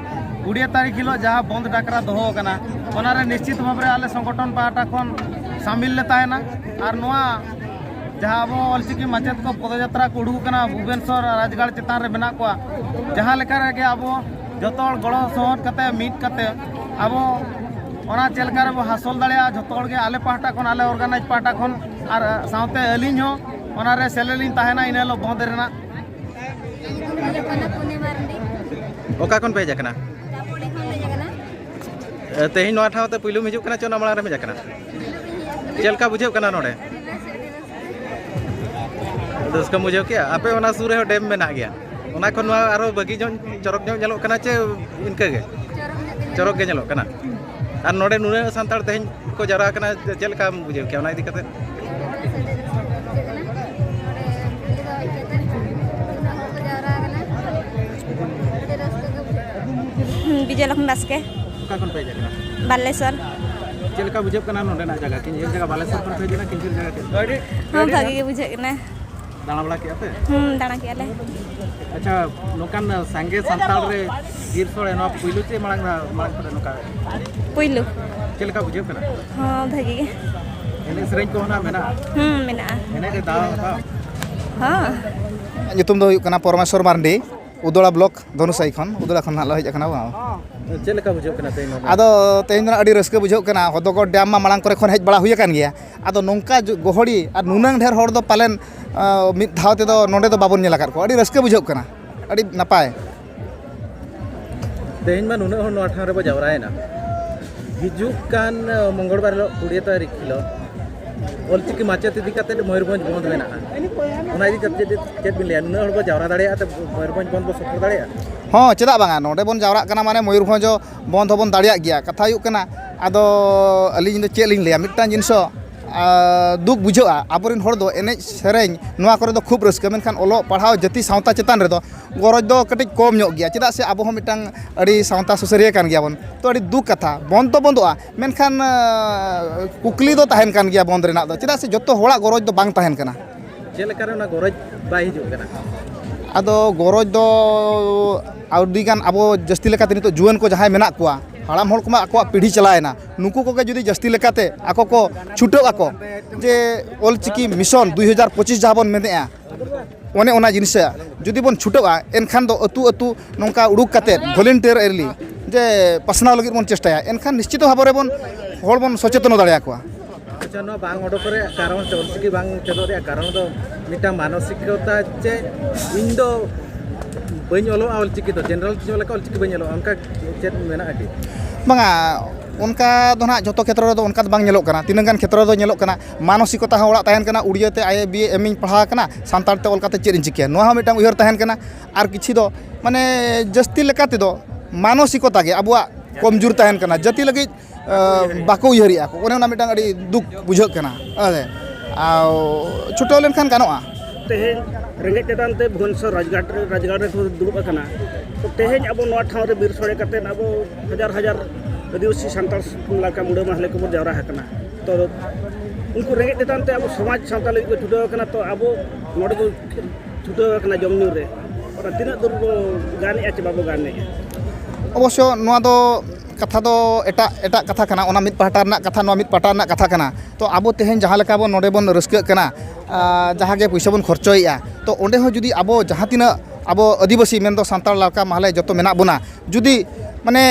ᱠᱩᱲᱤᱭᱟᱹ ᱛᱟᱹᱨᱤᱠᱷ ᱦᱤᱞᱳᱜ ᱡᱟᱦᱟᱸ ᱵᱚᱱᱫᱷ ᱰᱟᱠᱨᱟ ᱫᱚᱦᱚ ᱟᱠᱟᱱᱟ, ᱚᱱᱟᱨᱮ ᱱᱤᱥᱪᱤᱛ ᱵᱷᱟᱵᱽ ᱨᱮ ᱟᱞᱮ ᱥᱚᱝᱜᱚᱴᱷᱚᱱ ᱯᱟᱦᱴᱟ ᱠᱷᱚᱱ ᱥᱟᱢᱤᱞ ᱞᱮ ᱛᱟᱦᱮᱱᱟ᱾ ᱟᱨ ᱱᱚᱣᱟ ᱡᱟᱦᱟᱸ ᱟᱵᱚ ᱚᱞᱪᱤᱠᱤ ᱢᱟᱪᱮᱫ ᱠᱚ ᱯᱚᱫᱚᱡᱟᱛᱨᱟ ᱠᱚ ᱩᱰᱩᱠ ᱟᱠᱟᱱᱟ ᱵᱷᱩᱵᱽᱱᱮᱥᱚᱨ ᱨᱟᱡᱽᱜᱟᱲ ᱪᱮᱛᱟᱱ ᱨᱮ ᱢᱮᱱᱟᱜ ᱠᱚᱣᱟ, ᱡᱟᱦᱟᱸ ᱞᱮᱠᱟ ᱨᱮᱜᱮ ᱟᱵᱚ ᱡᱚᱛᱚ ᱦᱚᱲ ᱜᱚᱲᱚ ᱥᱚᱦᱚᱫ ᱠᱟᱛᱮ, ᱢᱤᱫ ᱠᱟᱛᱮ ᱟᱵᱚ ᱚᱱᱟ ᱪᱮᱫ ᱞᱮᱠᱟ ᱨᱮᱵᱚ ᱦᱟᱥᱚᱞ ᱫᱟᱲᱮᱭᱟᱜᱼᱟ, ᱡᱚᱛᱚ ᱦᱚᱲ ᱜᱮ ᱟᱞᱮ ᱯᱟᱦᱴᱟ ᱠᱷᱚᱱ, ᱟᱞᱮ ᱚᱨᱜᱟᱱᱟᱭᱤᱡᱽ ᱯᱟᱦᱴᱟ ᱠᱷᱚᱱ ᱟᱨ ᱥᱟᱶᱛᱮ ᱟᱹᱞᱤᱧ ᱦᱚᱸ ᱚᱱᱟ ᱨᱮ ᱥᱮᱞᱮᱫ ᱞᱤᱧ ᱛᱟᱦᱮᱱᱟ ᱤᱱᱟᱹ ᱦᱤᱞᱳᱜ ᱵᱚᱱᱫᱷ ᱨᱮᱱᱟᱜ᱾ ᱤᱧᱟᱹᱜ ᱧᱩᱛᱩᱢ ᱫᱚ ᱦᱩᱭᱩᱜ ᱠᱟᱱᱟ ᱯᱩᱱᱤ ᱢᱟᱨᱰᱤ᱾ ᱚᱠᱟ ᱠᱷᱚᱱ ᱯᱮ ᱦᱮᱡ ᱟᱠᱟᱱᱟ? ᱪᱟᱯᱚᱲᱤ ᱠᱷᱚᱱ ᱞᱮ ᱦᱮᱡ ᱟᱠᱟᱱᱟ᱾ ᱮ, ᱛᱮᱦᱮᱧ ᱱᱚᱣᱟ ᱴᱷᱟᱶ ᱛᱮ ᱯᱩᱭᱞᱩᱢ ᱦᱤᱡᱩᱜ ᱠᱟᱱᱟ ᱪᱮ ᱚᱱᱟ ᱢᱟᱲᱟᱝ ᱨᱮᱢ ᱦᱮᱡ ᱟᱠᱟᱱᱟ? ᱪᱮᱫ ᱞᱮᱠᱟ ᱵᱩᱡᱷᱟᱹᱜ ᱠᱟᱱᱟ ᱱᱚᱰᱮ? ᱟᱹᱰᱤ ᱨᱟᱹᱥᱠᱟᱹ, ᱟᱹᱰᱤ ᱨᱟᱹᱥᱠᱟᱹ᱾ ᱨᱟᱹᱥᱠᱟᱹᱢ ᱵᱩᱡᱷᱟᱹᱣ ᱠᱮᱜᱼᱟ? ᱟᱯᱮ ᱚᱱᱟ ᱥᱩᱨ ᱨᱮᱦᱚᱸ ᱰᱮᱢ ᱢᱮᱱᱟᱜ ᱜᱮᱭᱟ, ᱚᱱᱟ ᱠᱷᱚᱱ ᱱᱚᱣᱟ ᱟᱨᱚ ᱵᱷᱟᱹᱜᱤ ᱧᱚᱜ, ᱪᱚᱨᱚᱠ ᱧᱚᱜ ᱧᱮᱞᱚᱜ ᱠᱟᱱᱟ ᱪᱮ ᱤᱱᱠᱟᱹ ᱜᱮ? ᱪᱚᱨᱚᱠ ᱧᱚᱜ ᱜᱮ ᱪᱚᱨᱚᱠ ᱜᱮ ᱧᱮᱞᱚᱜ ᱠᱟᱱᱟ᱾ ᱟᱨ ᱱᱚᱰᱮ ᱱᱩᱱᱟᱹᱜ ᱥᱟᱱᱛᱟᱲ ᱛᱮᱦᱮᱧ ᱠᱚ ᱡᱟᱣᱨᱟ ᱟᱠᱟᱱᱟ, ᱪᱮᱫ ᱞᱮᱠᱟᱢ ᱵᱩᱡᱷᱟᱹᱣ ᱠᱮᱜᱼᱟ ᱚᱱᱟ ᱤᱫᱤ ᱠᱟᱛᱮ? ᱟᱹᱰᱤ ᱨᱟᱹᱥᱠᱟᱹ ᱵᱩᱡᱷᱟᱹᱜ ᱠᱟᱱᱟ᱾ ᱱᱚᱰᱮ ᱯᱩᱭᱞᱩ ᱫᱷᱟᱣ ᱦᱮᱡ ᱠᱟᱛᱮ ᱩᱱᱟᱹᱜ ᱦᱚᱲ ᱠᱚ ᱡᱟᱣᱨᱟ ᱟᱠᱟᱱᱟ᱾ ᱟᱹᱰᱤ ᱨᱟᱹᱥᱠᱟᱹ ᱜᱮ ᱵᱩᱡᱷᱟᱹᱜ ᱠᱟᱱᱟ᱾ ᱦᱩᱸ, ᱵᱤᱡᱚᱭ ᱞᱚᱠᱷᱢᱤ ᱵᱟᱥᱠᱮ᱾ ᱚᱠᱟ ᱠᱷᱚᱱ ᱯᱮ ᱦᱮᱡ ᱟᱠᱟᱱᱟ? ᱵᱟᱞᱮᱥᱚᱨ᱾ ᱪᱮᱫ ᱞᱮᱠᱟ ᱵᱩᱡᱷᱟᱹᱜ ᱠᱟᱱᱟ ᱱᱚᱰᱮᱱᱟᱜ ᱡᱟᱭᱜᱟ? ᱠᱤᱧᱪᱤᱨ ᱡᱟᱭᱜᱟ ᱵᱟᱞᱮᱥᱚᱨ ᱠᱷᱚᱱ ᱯᱮ ᱦᱮᱡ ᱮᱱᱟ, ᱠᱤᱧᱪᱤᱨ ᱡᱟᱭᱜᱟ ᱪᱮᱫ? ᱦᱚᱸ, ᱵᱷᱟᱜᱮ ᱜᱮ ᱵᱩᱡᱷᱟᱹᱜ ᱠᱟᱱᱟ᱾ ᱫᱟᱬᱟ ᱵᱟᱲᱟ ᱠᱮᱜᱼᱟ ᱯᱮ? ᱦᱩᱸ, ᱫᱟᱬᱟ ᱠᱮᱜᱼᱟ ᱞᱮ᱾ ᱟᱪᱪᱷᱟ, ᱱᱚᱝᱠᱟᱱ ᱥᱟᱸᱜᱮ ᱥᱟᱱᱛᱟᱲ ᱨᱮ ᱵᱤᱨ ᱥᱳᱲᱮ ᱱᱚᱣᱟ ᱯᱩᱭᱞᱩ ᱪᱮ ᱢᱟᱲᱟᱝ, ᱢᱟᱲᱟᱝ ᱠᱚᱨᱮ ᱱᱚᱝᱠᱟ? ᱯᱩᱭᱞᱩ᱾ ᱪᱮᱫ ᱞᱮᱠᱟ ᱵᱩᱡᱷᱟᱹᱜ ᱠᱟᱱᱟ? ᱦᱚᱸ, ᱵᱷᱟᱜᱮ ᱜᱮ᱾ ᱮᱱᱮᱡ ᱥᱮᱨᱮᱧ ᱠᱚᱦᱚᱸ ᱱᱟᱜ ᱢᱮᱱᱟᱜᱼᱟ? ᱦᱩᱸ, ᱢᱮᱱᱟᱜᱼᱟ᱾ ᱮᱱᱮᱡ ᱨᱮ ᱫᱟᱣ ᱦᱟᱛᱟᱣ? ᱦᱚᱸ᱾ ᱧᱩᱛᱩᱢ ᱫᱚ ᱦᱩᱭᱩᱜ ᱠᱟᱱᱟ ᱯᱚᱨᱚᱢᱮᱥᱣᱚᱨ ᱢᱟᱨᱰᱤ᱾ ᱩᱫᱚᱲᱟ ᱵᱞᱚᱠ ᱫᱷᱚᱱᱩᱥᱟᱭᱤ ᱠᱷᱚᱱ, ᱩᱫᱚᱲᱟ ᱠᱷᱚᱱ ᱦᱟᱸᱜ ᱞᱮ ᱦᱮᱡ ᱟᱠᱟᱱᱟ ᱵᱟᱝ᱾ ᱪᱮᱫ ᱞᱮᱠᱟ ᱵᱩᱡᱷᱟᱹᱜ ᱠᱟᱱᱟ ᱛᱮᱦᱮᱧ ᱱᱚᱰᱮ? ᱟᱫᱚ ᱛᱮᱦᱮᱧ ᱫᱚ ᱱᱟᱜ ᱟᱹᱰᱤ ᱨᱟᱹᱥᱠᱟᱹ ᱵᱩᱡᱷᱟᱹᱜ ᱠᱟᱱᱟ᱾ ᱦᱚᱫᱚᱜᱚᱲ ᱰᱮᱢ ᱢᱟ ᱢᱟᱲᱟᱝ ᱠᱚᱨᱮ ᱠᱷᱚᱱ ᱦᱮᱡ ᱵᱟᱲᱟ ᱦᱩᱭ ᱟᱠᱟᱱ ᱜᱮᱭᱟ᱾ ᱟᱫᱚ ᱱᱚᱝᱠᱟ ᱡᱚ- ᱜᱚᱦᱚᱲᱤ ᱟᱨ ᱱᱩᱱᱟᱹᱝ ᱰᱷᱮᱨ ᱦᱚᱲ ᱫᱚ ᱯᱟᱞᱮᱱ ᱟᱸ, ᱢᱤᱫ ᱫᱷᱟᱣ ᱛᱮᱫᱚ ᱱᱚᱰᱮ ᱫᱚ ᱵᱟᱵᱚᱱ ᱧᱮᱞ ᱟᱠᱟᱫ ᱠᱚᱣᱟ᱾ ᱟᱹᱰᱤ ᱨᱟᱹᱥᱠᱟᱹ ᱵᱩᱡᱷᱟᱹᱜ ᱠᱟᱱᱟ, ᱟᱹᱰᱤ ᱱᱟᱯᱟᱭ᱾ ᱛᱮᱦᱮᱧ ᱢᱟ ᱱᱩᱱᱟᱹᱜ ᱦᱚᱲ ᱱᱚᱣᱟ ᱴᱷᱟᱶ ᱨᱮᱵᱚ ᱡᱟᱣᱨᱟᱭᱮᱱᱟ, ᱦᱤᱡᱩᱜ ᱠᱟᱱ ᱢᱚᱝᱜᱚᱞ ᱵᱟᱨ ᱦᱤᱞᱳᱜ ᱠᱩᱲᱤ ᱛᱟᱹᱨᱤᱠᱷ ᱦᱤᱞᱳᱜ ᱚᱞᱪᱤᱠᱤ ᱢᱟᱪᱮᱫ ᱤᱫᱤ ᱠᱟᱛᱮ ᱢᱚᱭᱩᱨᱵᱷᱚᱸᱡᱽ ᱵᱚᱱᱫᱷ ᱢᱮᱱᱟᱜᱼᱟ᱾ ᱚᱱᱟ ᱤᱫᱤ ᱠᱟᱛᱮ ᱪᱮᱫ ᱵᱤᱱ ᱞᱟᱹᱭᱟ? ᱱᱩᱱᱟᱹᱜ ᱦᱚᱲ ᱵᱚ ᱡᱟᱣᱨᱟ ᱫᱟᱲᱮᱭᱟᱜᱼᱟ ᱛᱮ ᱢᱚᱭᱩᱨᱵᱷᱚᱸᱡᱽ ᱵᱚᱱᱫᱷ ᱵᱚ ᱥᱚᱯᱷᱚᱞ ᱫᱟᱲᱮᱭᱟᱜᱼᱟ? ᱦᱚᱸ, ᱪᱮᱫᱟᱜ ᱵᱟᱝᱟ? ᱱᱚᱰᱮ ᱵᱚᱱ ᱡᱟᱣᱨᱟᱜ ᱠᱟᱱᱟ ᱢᱟᱱᱮ ᱢᱚᱭᱩᱨᱵᱷᱚᱸᱡᱽ ᱦᱚᱸ ᱵᱚᱱᱫᱷ ᱦᱚᱸᱵᱚᱱ ᱫᱟᱲᱮᱭᱟᱜ ᱜᱮᱭᱟ᱾ ᱠᱟᱛᱷᱟ ᱦᱩᱭᱩᱜ ᱠᱟᱱᱟ, ᱟᱫᱚ ᱟᱹᱞᱤᱧ ᱫᱚ ᱪᱮᱫ ᱞᱤᱧ ᱞᱟᱹᱭᱟ, ᱢᱤᱫᱴᱟᱝ ᱡᱤᱱᱤᱥ ᱦᱚᱸ ᱟᱨ ᱫᱩᱠ ᱵᱩᱡᱷᱟᱹᱜᱼᱟ᱾ ᱟᱵᱚᱨᱮᱱ ᱦᱚᱲ ᱫᱚ ᱮᱱᱮᱡ ᱥᱮᱨᱮᱧ ᱱᱚᱣᱟ ᱠᱚᱨᱮ ᱫᱚ ᱠᱷᱩᱵ ᱨᱟᱹᱥᱠᱟᱹ, ᱢᱮᱱᱠᱷᱟᱱ ᱚᱞᱚᱜ ᱯᱟᱲᱦᱟᱣ ᱡᱟᱹᱛᱤ ᱥᱟᱶᱛᱟ ᱪᱮᱛᱟᱱ ᱨᱮᱫᱚ ᱜᱚᱨᱚᱡᱽ ᱫᱚ ᱠᱟᱹᱴᱤᱡ ᱠᱚᱢ ᱧᱚᱜ ᱜᱮᱭᱟ᱾ ᱪᱮᱫᱟᱜ ᱥᱮ ᱟᱵᱚ ᱦᱚᱸ ᱢᱤᱫᱴᱟᱝ ᱟᱹᱰᱤ ᱥᱟᱶᱛᱟ ᱥᱩᱥᱟᱹᱨᱤᱭᱟᱹ ᱠᱟᱱ ᱜᱮᱭᱟᱵᱚᱱ᱾ ᱛᱚ ᱟᱹᱰᱤ ᱫᱩᱠ ᱠᱟᱛᱷᱟ, ᱵᱚᱱᱫ ᱫᱚ ᱵᱚᱱᱫᱚᱜᱼᱟ, ᱢᱮᱱᱠᱷᱟᱱ ᱟᱸ, ᱠᱩᱠᱞᱤ ᱫᱚ ᱛᱟᱦᱮᱱ ᱠᱟᱱ ᱜᱮᱭᱟ ᱵᱚᱱᱫ ᱨᱮᱱᱟᱜ ᱫᱚ, ᱪᱮᱫᱟᱜ ᱥᱮ ᱡᱚᱛᱚ ᱦᱚᱲᱟᱜ ᱜᱚᱨᱚᱡᱽ ᱫᱚ ᱵᱟᱝ ᱛᱟᱦᱮᱱ ᱠᱟᱱᱟ᱾ ᱪᱮᱫ ᱞᱮᱠᱟᱨᱮ ᱚᱱᱟ ᱜᱚᱨᱚᱡᱽ ᱵᱟᱭ ᱦᱤᱡᱩᱜ ᱠᱟᱱᱟ? ᱟᱫᱚ ᱜᱚᱨᱚᱡᱽ ᱫᱚ ᱟᱹᱰᱤᱜᱟᱱ ᱟᱵᱚ ᱡᱟᱹᱥᱛᱤ ᱞᱮᱠᱟᱛᱮ ᱱᱤᱛᱚᱜ ᱡᱩᱣᱟᱹᱱ ᱠᱚ ᱡᱟᱦᱟᱸᱭ ᱢᱮᱱᱟᱜ ᱠᱚᱣᱟ, ᱦᱟᱲᱟᱢ ᱦᱚᱲ ᱠᱚᱢᱟ ᱟᱠᱚᱣᱟᱜ ᱯᱤᱲᱦᱤ ᱪᱟᱞᱟᱣᱮᱱᱟ, ᱱᱩᱠᱩ ᱠᱚᱜᱮ ᱡᱩᱫᱤ ᱡᱟᱹᱥᱛᱤ ᱞᱮᱠᱟᱛᱮ ᱟᱠᱚ ᱠᱚ ᱪᱷᱩᱴᱟᱹᱜ ᱟᱠᱚ ᱡᱮ ᱚᱞᱪᱤᱠᱤ ᱢᱤᱥᱚᱱ ᱫᱩᱭ ᱦᱟᱡᱟᱨ ᱯᱚᱸᱪᱤᱥ ᱡᱟᱦᱟᱸ ᱵᱚᱱ ᱢᱮᱱᱮᱫᱼᱟ, ᱚᱱᱮ ᱚᱱᱟ ᱡᱤᱱᱤᱥ ᱡᱩᱫᱤ ᱵᱚᱱ ᱪᱷᱩᱴᱟᱹᱜᱼᱟ, ᱮᱱᱠᱷᱟᱱ ᱫᱚ ᱟᱹᱛᱩ ᱟᱹᱛᱩ ᱱᱚᱝᱠᱟ ᱩᱰᱩᱠ ᱠᱟᱛᱮᱫ ᱵᱷᱚᱞᱮᱱᱴᱤᱭᱟᱨ ᱮᱨᱞᱤ ᱡᱮ ᱯᱟᱥᱱᱟᱣ ᱞᱟᱹᱜᱤᱫ ᱵᱚᱱ ᱪᱮᱥᱴᱟᱭᱟ, ᱮᱱᱠᱷᱟᱱ ᱱᱤᱥᱪᱤᱛ ᱵᱷᱟᱵᱮ ᱨᱮᱵᱚᱱ ᱦᱚᱲ ᱵᱚᱱ ᱥᱚᱪᱮᱛᱚᱱ ᱫᱟᱲᱮᱭᱟᱠᱚᱣᱟ᱾ ᱟᱪᱪᱷᱟ, ᱱᱚᱣᱟ ᱵᱟᱝ ᱚᱰᱚᱠ ᱨᱮᱭᱟᱜ ᱠᱟᱨᱚᱱ ᱥᱮ ᱚᱞᱪᱤᱠᱤ ᱵᱟᱝ ᱪᱮᱫᱚᱜ ᱨᱮᱭᱟᱜ ᱠᱟᱨᱚᱱ ᱫᱚ ᱢᱤᱫᱴᱟᱝ ᱢᱟᱱᱚᱥᱤᱠᱚᱛᱟ ᱪᱮ ᱤᱧ ᱫᱚ ᱵᱟᱹᱧ ᱚᱞᱚᱜᱼᱟ ᱚᱞᱪᱤᱠᱤ ᱫᱚ, ᱡᱮᱱᱟᱨᱟᱞ ᱛᱤᱧ ᱚᱞ ᱞᱮᱠᱷᱟᱱ ᱚᱞᱪᱤᱠᱤ ᱵᱟᱹᱧ ᱚᱞᱚᱜᱼᱟ, ᱚᱱᱠᱟ ᱪᱮᱫ ᱢᱮᱱᱟᱜᱼᱟ ᱠᱤ? ᱵᱟᱝᱟ, ᱚᱱᱠᱟ ᱫᱚ ᱱᱟᱦᱟᱜ ᱡᱷᱚᱛᱚ ᱠᱷᱮᱛᱨᱚ ᱨᱮᱫᱚ ᱚᱱᱠᱟ ᱫᱚ ᱵᱟᱝ ᱧᱮᱞᱚᱜ ᱠᱟᱱᱟ᱾ ᱛᱤᱱᱟᱹᱜ ᱜᱟᱱ ᱠᱷᱮᱛᱨᱚ ᱨᱮᱫᱚ ᱧᱮᱞᱚᱜ ᱠᱟᱱᱟ, ᱢᱟᱱᱚᱥᱤᱠᱚᱛᱟ ᱦᱚᱸ ᱚᱲᱟᱜ ᱛᱟᱦᱮᱱ ᱠᱟᱱᱟ, ᱩᱲᱤᱭᱟᱹ ᱛᱮ ᱟᱭ ᱮ ᱵᱤ ᱮ ᱮᱢ ᱤᱧ ᱯᱟᱲᱦᱟᱣ ᱠᱟᱱᱟ, ᱥᱟᱱᱛᱟᱲ ᱛᱮ ᱚᱞ ᱠᱟᱛᱮ ᱪᱮᱫ ᱤᱧ ᱪᱤᱠᱟᱹᱭᱟ, ᱱᱚᱣᱟ ᱦᱚᱸ ᱢᱤᱫᱴᱟᱝ ᱩᱭᱦᱟᱹᱨ ᱛᱟᱦᱮᱱ ᱠᱟᱱᱟ᱾ ᱟᱨ ᱠᱤᱪᱷᱩ ᱫᱚ ᱢᱟᱱᱮ ᱡᱟᱹᱥᱛᱤ ᱞᱮᱠᱟ ᱛᱮᱫᱚ ᱢᱟᱱᱚᱥᱤᱠᱚᱛᱟ ᱜᱮ ᱟᱵᱚᱣᱟᱜ ᱠᱚᱢᱡᱳᱨ ᱛᱟᱦᱮᱱ ᱠᱟᱱᱟ᱾ ᱡᱟᱹᱛᱤ ᱞᱟᱹᱜᱤᱫ ᱟᱸ, ᱵᱟᱠᱚ ᱩᱭᱦᱟᱹᱨᱮᱜᱼᱟ ᱠᱚ᱾ ᱚᱱᱮ ᱚᱱᱟ ᱢᱤᱫᱴᱟᱝ ᱟᱹᱰᱤ ᱫᱩᱠ ᱵᱩᱡᱷᱟᱹᱜ ᱠᱟᱱᱟ᱾ ᱦᱮᱸ, ᱟᱨ ᱪᱷᱩᱴᱟᱹᱣ ᱞᱮᱱᱠᱷᱟᱱ ᱜᱟᱱᱚᱜᱼᱟ᱾ ᱛᱮᱦᱮᱧ ᱨᱮᱸᱜᱮᱡ ᱪᱮᱛᱟᱱ ᱛᱮ ᱵᱷᱩᱵᱚᱱᱮᱥᱚᱨ ᱨᱟᱡᱽᱜᱟᱲ ᱨᱮ ᱨᱟᱡᱽᱜᱟᱲ ᱨᱮᱠᱚ ᱫᱩᱲᱩᱵ ᱟᱠᱟᱱᱟ᱾ ᱛᱚ ᱛᱮᱦᱮᱧ ᱟᱵᱚ ᱱᱚᱣᱟ ᱴᱷᱟᱶ ᱨᱮ ᱵᱤᱨ ᱥᱳᱲᱮ ᱠᱟᱛᱮᱫ ᱟᱵᱚ ᱦᱟᱡᱟᱨ ᱦᱟᱡᱟᱨ ᱟᱹᱫᱤᱵᱟᱹᱥᱤ ᱥᱟᱱᱛᱟᱲ ᱞᱟᱠᱟ ᱢᱩᱰᱟᱹ ᱢᱟᱦᱞᱮ ᱠᱚᱵᱚᱱ ᱡᱟᱣᱨᱟ ᱟᱠᱟᱱᱟ᱾ ᱛᱚ ᱩᱱᱠᱩ ᱨᱮᱸᱜᱮᱡ ᱪᱮᱛᱟᱱ ᱛᱮ ᱟᱵᱚ ᱥᱚᱢᱟᱡᱽ ᱥᱟᱶᱛᱟ ᱞᱟᱹᱜᱤᱫ ᱠᱚ ᱪᱷᱩᱴᱟᱹᱣ ᱟᱠᱟᱱᱟ᱾ ᱛᱚ ᱟᱵᱚ ᱱᱚᱰᱮ ᱠᱚ ᱪᱷᱩᱴᱟᱹᱣ ᱟᱠᱟᱱᱟ ᱡᱚᱢ ᱧᱩ ᱨᱮ᱾ ᱛᱚ ᱛᱤᱱᱟᱹᱜ ᱫᱩᱨ ᱵᱚ ᱜᱟᱱᱮᱜᱼᱟ ᱪᱮ ᱵᱟᱵᱚ ᱜᱟᱱᱮᱜᱼᱟ? ᱚᱵᱚᱥᱥᱚ ᱱᱚᱣᱟ ᱫᱚ ᱠᱟᱛᱷᱟ ᱫᱚ ᱮᱴᱟᱜ ᱮᱴᱟᱜ ᱠᱟᱛᱷᱟ ᱠᱟᱱᱟ, ᱚᱱᱟ ᱢᱤᱫ ᱯᱟᱦᱴᱟ ᱨᱮᱱᱟᱜ ᱠᱟᱛᱷᱟ, ᱱᱚᱣᱟ ᱢᱤᱫ ᱯᱟᱦᱴᱟ ᱨᱮᱱᱟᱜ ᱠᱟᱛᱷᱟ ᱠᱟᱱᱟ᱾ ᱛᱚ ᱟᱵᱚ ᱛᱮᱦᱮᱧ ᱡᱟᱦᱟᱸ ᱞᱮᱠᱟ ᱵᱚᱱ ᱱᱚᱰᱮ ᱵᱚᱱ ᱨᱟᱹᱥᱠᱟᱹᱜ ᱠᱟᱱᱟ, ᱟᱨ ᱡᱟᱦᱟᱸ ᱜᱮ ᱯᱩᱭᱥᱟᱹ ᱵᱚᱱ ᱠᱷᱚᱨᱪᱚᱭᱮᱜᱼᱟ, ᱛᱚ ᱚᱸᱰᱮ ᱦᱚᱸ ᱡᱩᱫᱤ ᱟᱵᱚ ᱡᱟᱦᱟᱸ ᱛᱤᱱᱟᱹᱜ ᱟᱵᱚ ᱟᱹᱫᱤᱵᱟᱹᱥᱤ ᱢᱮᱱᱫᱚ ᱥᱟᱱᱛᱟᱲ ᱞᱟᱠᱟ ᱢᱟᱦᱞᱮ ᱡᱚᱛᱚ ᱢᱮᱱᱟᱜ ᱵᱚᱱᱟ, ᱡᱩᱫᱤ ᱢᱟᱱᱮ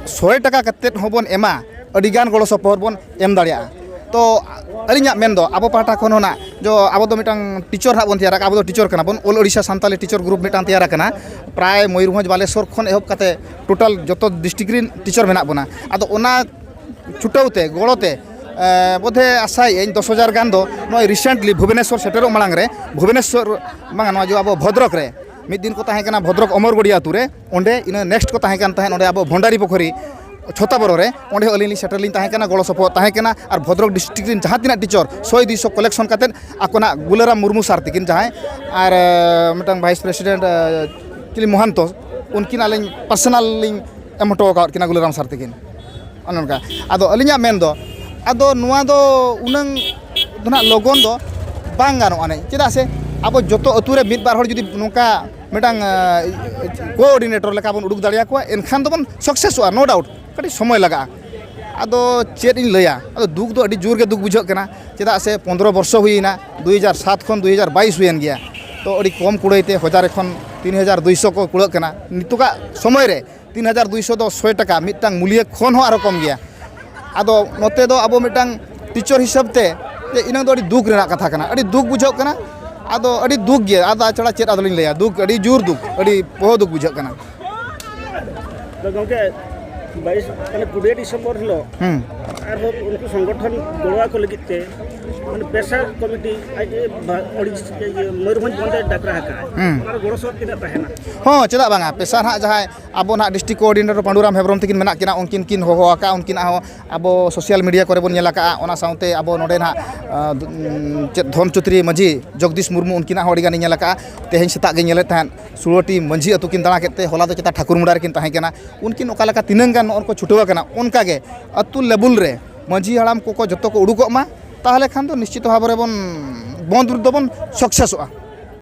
ᱥᱚᱭ ᱴᱟᱠᱟ ᱠᱟᱛᱮᱫ ᱦᱚᱸᱵᱚᱱ ᱮᱢᱟ, ᱟᱹᱰᱤᱜᱟᱱ ᱜᱚᱲᱚ ᱥᱚᱯᱚᱦᱚᱫ ᱵᱚᱱ ᱮᱢ ᱫᱟᱲᱮᱭᱟᱜᱼᱟ᱾ ᱛᱚ ᱟᱹᱞᱤᱧᱟᱜ ᱢᱮᱱᱫᱚ ᱟᱵᱚ ᱯᱟᱦᱴᱟ ᱠᱷᱚᱱ ᱦᱚᱸ ᱱᱟᱜ ᱡᱚ ᱟᱵᱚ ᱫᱚ ᱢᱤᱫᱴᱟᱝ ᱴᱤᱪᱟᱨ ᱦᱟᱸᱜ ᱵᱚᱱ ᱛᱮᱭᱟᱨ ᱟᱠᱟᱫᱼᱟ, ᱟᱵᱚ ᱫᱚ ᱴᱤᱪᱟᱨ ᱠᱟᱱᱟ ᱵᱚᱱ, ᱚᱞ ᱳᱰᱤᱥᱟ ᱥᱟᱱᱛᱟᱞᱤ ᱴᱤᱪᱟᱨ ᱜᱨᱩᱯ ᱢᱤᱫᱴᱟᱝ ᱛᱮᱭᱟᱨ ᱟᱠᱟᱱᱟ᱾ ᱯᱨᱟᱭ ᱢᱚᱭᱩᱨᱵᱷᱚᱸᱡᱽ ᱵᱟᱞᱮᱥᱚᱨ ᱠᱷᱚᱱ ᱮᱦᱚᱵ ᱠᱟᱛᱮ ᱴᱳᱴᱟᱞ ᱡᱚᱛᱚ ᱰᱤᱥᱴᱨᱤᱠᱴ ᱨᱮᱱ ᱴᱤᱪᱟᱨ ᱢᱮᱱᱟᱜ ᱵᱚᱱᱟ᱾ ᱟᱫᱚ ᱚᱱᱟ ᱪᱷᱩᱴᱟᱹᱣ ᱛᱮ, ᱜᱚᱲᱚ ᱛᱮ, ᱮ, ᱵᱳᱫᱷᱮ ᱟᱥᱟᱭᱮᱫ ᱟᱹᱧ ᱫᱚᱥ ᱦᱟᱡᱟᱨ ᱜᱟᱱ ᱫᱚ ᱱᱚᱜᱼᱚᱭ ᱨᱤᱥᱮᱱᱴᱞᱤ ᱵᱷᱩᱵᱽᱱᱮᱥᱚᱨ ᱥᱮᱴᱮᱨᱚᱜ ᱢᱟᱲᱟᱝ ᱨᱮ, ᱵᱷᱩᱵᱽᱱᱮᱥᱚᱨ ᱵᱟᱝᱟ, ᱱᱚᱣᱟ ᱡᱮ ᱟᱵᱚ ᱵᱷᱚᱫᱨᱚᱠ ᱨᱮ ᱢᱤᱫ ᱫᱤᱱ ᱠᱚ ᱛᱟᱦᱮᱸ ᱠᱟᱱᱟ ᱵᱷᱚᱫᱨᱚᱠ ᱚᱢᱚᱨᱜᱚᱲᱤᱭᱟ ᱟᱹᱛᱩ ᱨᱮ, ᱚᱸᱰᱮ ᱤᱱᱟᱹ ᱱᱮᱠᱥᱴ ᱠᱚ ᱛᱟᱦᱮᱸ ᱠᱟᱱ ᱛᱟᱦᱮᱸᱫ ᱚᱸᱰᱮ ᱟᱵᱚ ᱵᱷᱚᱱᱰᱟᱨᱤ ᱯᱩᱠᱷᱩᱨᱤ ᱪᱷᱚᱛᱟᱵᱚᱨᱚ ᱨᱮ, ᱚᱸᱰᱮ ᱦᱚᱸ ᱟᱹᱞᱤᱧ ᱞᱤᱧ ᱥᱮᱴᱮᱨ ᱞᱤᱧ ᱛᱟᱦᱮᱸ ᱠᱟᱱᱟ, ᱜᱚᱲᱚ ᱥᱚᱯᱚᱦᱚᱫ ᱛᱟᱦᱮᱸ ᱠᱟᱱᱟ᱾ ᱟᱨ ᱵᱷᱚᱫᱨᱚᱠ ᱰᱤᱥᱴᱨᱤᱠᱴ ᱨᱮᱱ ᱡᱟᱦᱟᱸ ᱛᱤᱱᱟᱹᱜ ᱴᱤᱪᱟᱨ ᱥᱚᱭ ᱫᱩᱭᱥᱚ ᱠᱟᱞᱮᱠᱥᱚᱱ ᱠᱟᱛᱮᱫ ᱟᱠᱚᱱᱟᱜ ᱜᱩᱞᱟᱨᱟᱢ ᱢᱩᱨᱢᱩ ᱥᱟᱨ ᱛᱤᱠᱤᱱ ᱡᱟᱦᱟᱸᱭ, ᱟᱨ ᱮ, ᱢᱤᱫᱴᱟᱝ ᱵᱷᱟᱭᱤᱥ ᱯᱨᱮᱥᱤᱰᱮᱱᱴ, ᱮ, ᱪᱤᱞᱤ ᱢᱚᱦᱟᱱᱛᱚ, ᱩᱱᱠᱤᱱᱟᱜ ᱞᱤᱧ ᱯᱟᱨᱥᱚᱱᱟᱞ ᱞᱤᱧ ᱮᱢ ᱦᱚᱴᱚ ᱟᱠᱟᱫ ᱠᱤᱱᱟ ᱜᱩᱞᱟᱨᱟᱢ ᱥᱟᱨ ᱛᱤᱠᱤᱱ᱾ ᱚᱱᱮ ᱚᱱᱠᱟ᱾ ᱟᱫᱚ ᱟᱹᱞᱤᱧᱟᱜ ᱢᱮᱱ ᱫᱚ, ᱟᱫᱚ ᱱᱚᱣᱟ ᱫᱚ ᱩᱱᱟᱹᱝ ᱫᱚ ᱱᱟᱜ ᱞᱚᱜᱚᱱ ᱫᱚ ᱵᱟᱝ ᱜᱟᱱᱚᱜᱼᱟ ᱱᱮ, ᱪᱮᱫᱟᱜ ᱥᱮ ᱟᱵᱚ ᱡᱚᱛᱚ ᱟᱹᱛᱩ ᱨᱮ ᱢᱤᱫ ᱵᱟᱨ ᱦᱚᱲ ᱡᱩᱫᱤ ᱱᱚᱝᱠᱟ ᱢᱤᱫᱴᱟᱝ ᱠᱳᱚᱨᱰᱤᱱᱮᱴᱚᱨ ᱞᱮᱠᱟ ᱵᱚᱱ ᱩᱰᱩᱠ ᱫᱟᱲᱮᱭᱟᱠᱚᱣᱟ, ᱮᱱᱠᱷᱟᱱ ᱫᱚᱵᱚᱱ ᱥᱟᱠᱥᱮᱥᱚᱜᱼᱟ, ᱱᱳ ᱰᱟᱣᱩᱴ᱾ ᱠᱟᱹᱴᱤᱡ ᱥᱚᱢᱚᱭ ᱞᱟᱜᱟᱜᱼᱟ᱾ ᱟᱫᱚ ᱪᱮᱫ ᱤᱧ ᱞᱟᱹᱭᱟ, ᱟᱫᱚ ᱫᱩᱠ ᱫᱚ ᱟᱹᱰᱤ ᱡᱳᱨ ᱜᱮ ᱫᱩᱠ ᱵᱩᱡᱷᱟᱹᱜ ᱠᱟᱱᱟ᱾ ᱪᱮᱫᱟᱜ ᱥᱮ ᱯᱚᱱᱫᱽᱨᱚ ᱵᱚᱨᱥᱚ ᱦᱩᱭᱮᱱᱟ, ᱫᱩ ᱦᱟᱡᱟᱨ ᱥᱟᱛ ᱠᱷᱚᱱ ᱫᱩ ᱦᱟᱡᱟᱨ ᱵᱟᱭᱤᱥ ᱦᱩᱭᱮᱱ ᱜᱮᱭᱟ᱾ ᱛᱚ ᱟᱹᱰᱤ ᱠᱚᱢ ᱠᱩᱲᱟᱹᱭ ᱛᱮ ᱦᱟᱡᱟᱨ ᱠᱷᱚᱱ ᱛᱤᱱ ᱦᱟᱡᱟᱨ ᱫᱩᱭᱥᱚ ᱠᱚ ᱠᱩᱲᱟᱹᱜ ᱠᱟᱱᱟ᱾ ᱱᱤᱛᱚᱜᱟᱜ ᱥᱚᱢᱚᱭ ᱨᱮ ᱛᱤᱱ ᱦᱟᱡᱟᱨ ᱫᱩᱭᱥᱚ ᱫᱚ ᱥᱚᱭ ᱴᱟᱠᱟ ᱢᱤᱫᱴᱟᱝ ᱢᱩᱞᱤᱭᱟᱹ ᱠᱷᱚᱱ ᱦᱚᱸ ᱟᱨᱦᱚᱸ ᱠᱚᱢ ᱜᱮᱭᱟ᱾ ᱟᱫᱚ ᱱᱚᱛᱮ ᱫᱚ ᱟᱵᱚ ᱢᱤᱫᱴᱟᱝ ᱴᱤᱪᱟᱨ ᱦᱤᱥᱟᱹᱵ ᱛᱮ ᱡᱮ ᱤᱱᱟᱹ ᱫᱚ ᱟᱹᱰᱤ ᱫᱩᱠ ᱨᱮᱱᱟᱜ ᱠᱟᱛᱷᱟ ᱠᱟᱱᱟ, ᱟᱹᱰᱤ ᱫᱩᱠ ᱵᱩᱡᱷᱟᱹᱜ ᱠᱟᱱᱟ᱾ ᱟᱫᱚ ᱟᱹᱰᱤ ᱫᱩᱠ ᱜᱮ, ᱟᱫᱚ ᱪᱷᱟᱲᱟ ᱪᱮᱫ ᱟᱫᱚᱞᱤᱧ ᱞᱟᱹᱭᱟ, ᱫᱩᱠ, ᱟᱹᱰᱤ ᱡᱳᱨ ᱫᱩᱠ, ᱟᱹᱰᱤ ᱵᱚᱦᱚ ᱫᱩᱠ ᱵᱩᱡᱷᱟᱹᱜ ᱠᱟᱱᱟ᱾ ᱟᱫᱚ ᱜᱚᱢᱠᱮ, ᱵᱟᱭᱤᱥ, ᱢᱟᱱᱮ ᱠᱩᱲᱤ ᱰᱤᱥᱮᱢᱵᱚᱨ ᱦᱤᱞᱳᱜ ᱦᱩᱸ᱾ ᱟᱨᱦᱚᱸ ᱩᱱᱠᱩ ᱥᱚᱝᱜᱚᱴᱷᱚᱱ ᱜᱚᱲᱚ ᱟᱠᱚ ᱞᱟᱹᱜᱤᱫ ᱛᱮ ᱢᱟᱱᱮ ᱯᱮᱥᱟᱨ ᱠᱚᱢᱤᱴᱤ ᱟᱡ ᱮ ᱵᱟ-, ᱚᱲᱤᱥ-, ᱤᱭᱟᱹ, ᱢᱚᱭᱩᱨᱵᱷᱚᱸᱡᱽ ᱵᱚᱱᱫᱚ ᱰᱟᱠᱨᱟ ᱟᱠᱟᱫᱼᱟ᱾ ᱦᱩᱸ᱾ ᱚᱱᱟ ᱨᱮ ᱜᱚᱲᱚ ᱥᱚᱦᱚᱫ ᱛᱤᱱᱟᱹᱜ ᱛᱟᱦᱮᱱᱟ? ᱦᱚᱸ, ᱪᱮᱫᱟᱜ ᱵᱟᱝᱟ? ᱯᱮᱥᱟᱨ ᱦᱟᱸᱜ ᱡᱟᱦᱟᱸᱭ ᱟᱵᱚ ᱱᱟᱦᱟᱜ ᱰᱤᱥᱴᱨᱤᱠᱴ ᱠᱳᱚᱨᱰᱤᱱᱮᱴᱚᱨ ᱯᱟᱸᱰᱩᱨᱟᱢ ᱦᱮᱢᱵᱨᱚᱢ ᱛᱟᱹᱠᱤᱱ ᱢᱮᱱᱟᱜ ᱠᱤᱱᱟ, ᱩᱱᱠᱤᱱ ᱠᱤᱱ ᱦᱚᱦᱚ ᱟᱠᱟᱫᱼᱟ, ᱩᱱᱠᱤᱱᱟᱜ ᱦᱚᱸ ᱟᱵᱚ ᱥᱳᱥᱟᱞ ᱢᱤᱰᱤᱭᱟ ᱠᱚᱨᱮ ᱵᱚᱱ ᱧᱮᱞ ᱟᱠᱟᱫᱼᱟ᱾ ᱚᱱᱟ ᱥᱟᱶᱛᱮ ᱟᱵᱚ ᱱᱚᱰᱮ ᱱᱟᱦᱟᱜ, ᱟᱸ, ᱪᱮᱫ ᱫᱷᱚᱱ ᱪᱳᱣᱫᱷᱩᱨᱤ ᱢᱟᱹᱡᱷᱤ ᱡᱚᱜᱽᱫᱤᱥ ᱢᱩᱨᱢᱩ, ᱩᱱᱠᱤᱱᱟᱜ ᱦᱚᱸ ᱟᱹᱰᱤ ᱜᱟᱱᱤᱧ ᱧᱮᱞ ᱟᱠᱟᱫᱼᱟ᱾ ᱛᱮᱦᱮᱧ ᱥᱮᱛᱟᱜ ᱜᱮ ᱧᱮᱞᱮᱫ ᱛᱟᱦᱮᱸᱫ, ᱥᱩᱲᱟᱹᱴᱤ ᱢᱟᱹᱡᱷᱤ ᱟᱹᱛᱩ ᱠᱤᱱ ᱫᱟᱬᱟ ᱠᱮᱫ ᱛᱮ, ᱦᱚᱞᱟ ᱫᱚ ᱪᱮᱛᱟ ᱴᱷᱟᱹᱠᱩᱨ ᱢᱩᱰᱟ ᱨᱮᱠᱤᱱ ᱛᱟᱦᱮᱸ ᱠᱟᱱᱟ᱾ ᱩᱱᱠᱤᱱ ᱚᱠᱟ ᱞᱮᱠᱟ ᱛᱤᱱᱟᱹᱝ ᱜᱟᱱ ᱱᱚᱜᱼᱚ ᱠᱚ ᱪᱷᱩᱴᱟᱹᱣ ᱟᱠᱟᱱᱟ, ᱚᱱᱠᱟ ᱜᱮ ᱟᱹᱛᱩ ᱞᱮᱵᱮᱞ ᱨᱮ ᱢᱟᱹᱡᱷᱤ ᱦᱟᱲᱟᱢ ᱠᱚᱠᱚ ᱡᱚᱛᱚ ᱠᱚ ᱩᱰᱩᱠᱚᱜ ᱢᱟ, ᱛᱟᱦᱚᱞᱮ ᱠᱷᱟᱱ ᱫᱚ ᱱᱤᱥᱪᱤᱛ ᱵᱷᱟᱵᱽ ᱨᱮᱵᱚᱱ ᱵᱚᱱᱫᱷ ᱫᱚᱵᱚᱱ ᱥᱟᱠᱥᱮᱥᱚᱜᱼᱟ᱾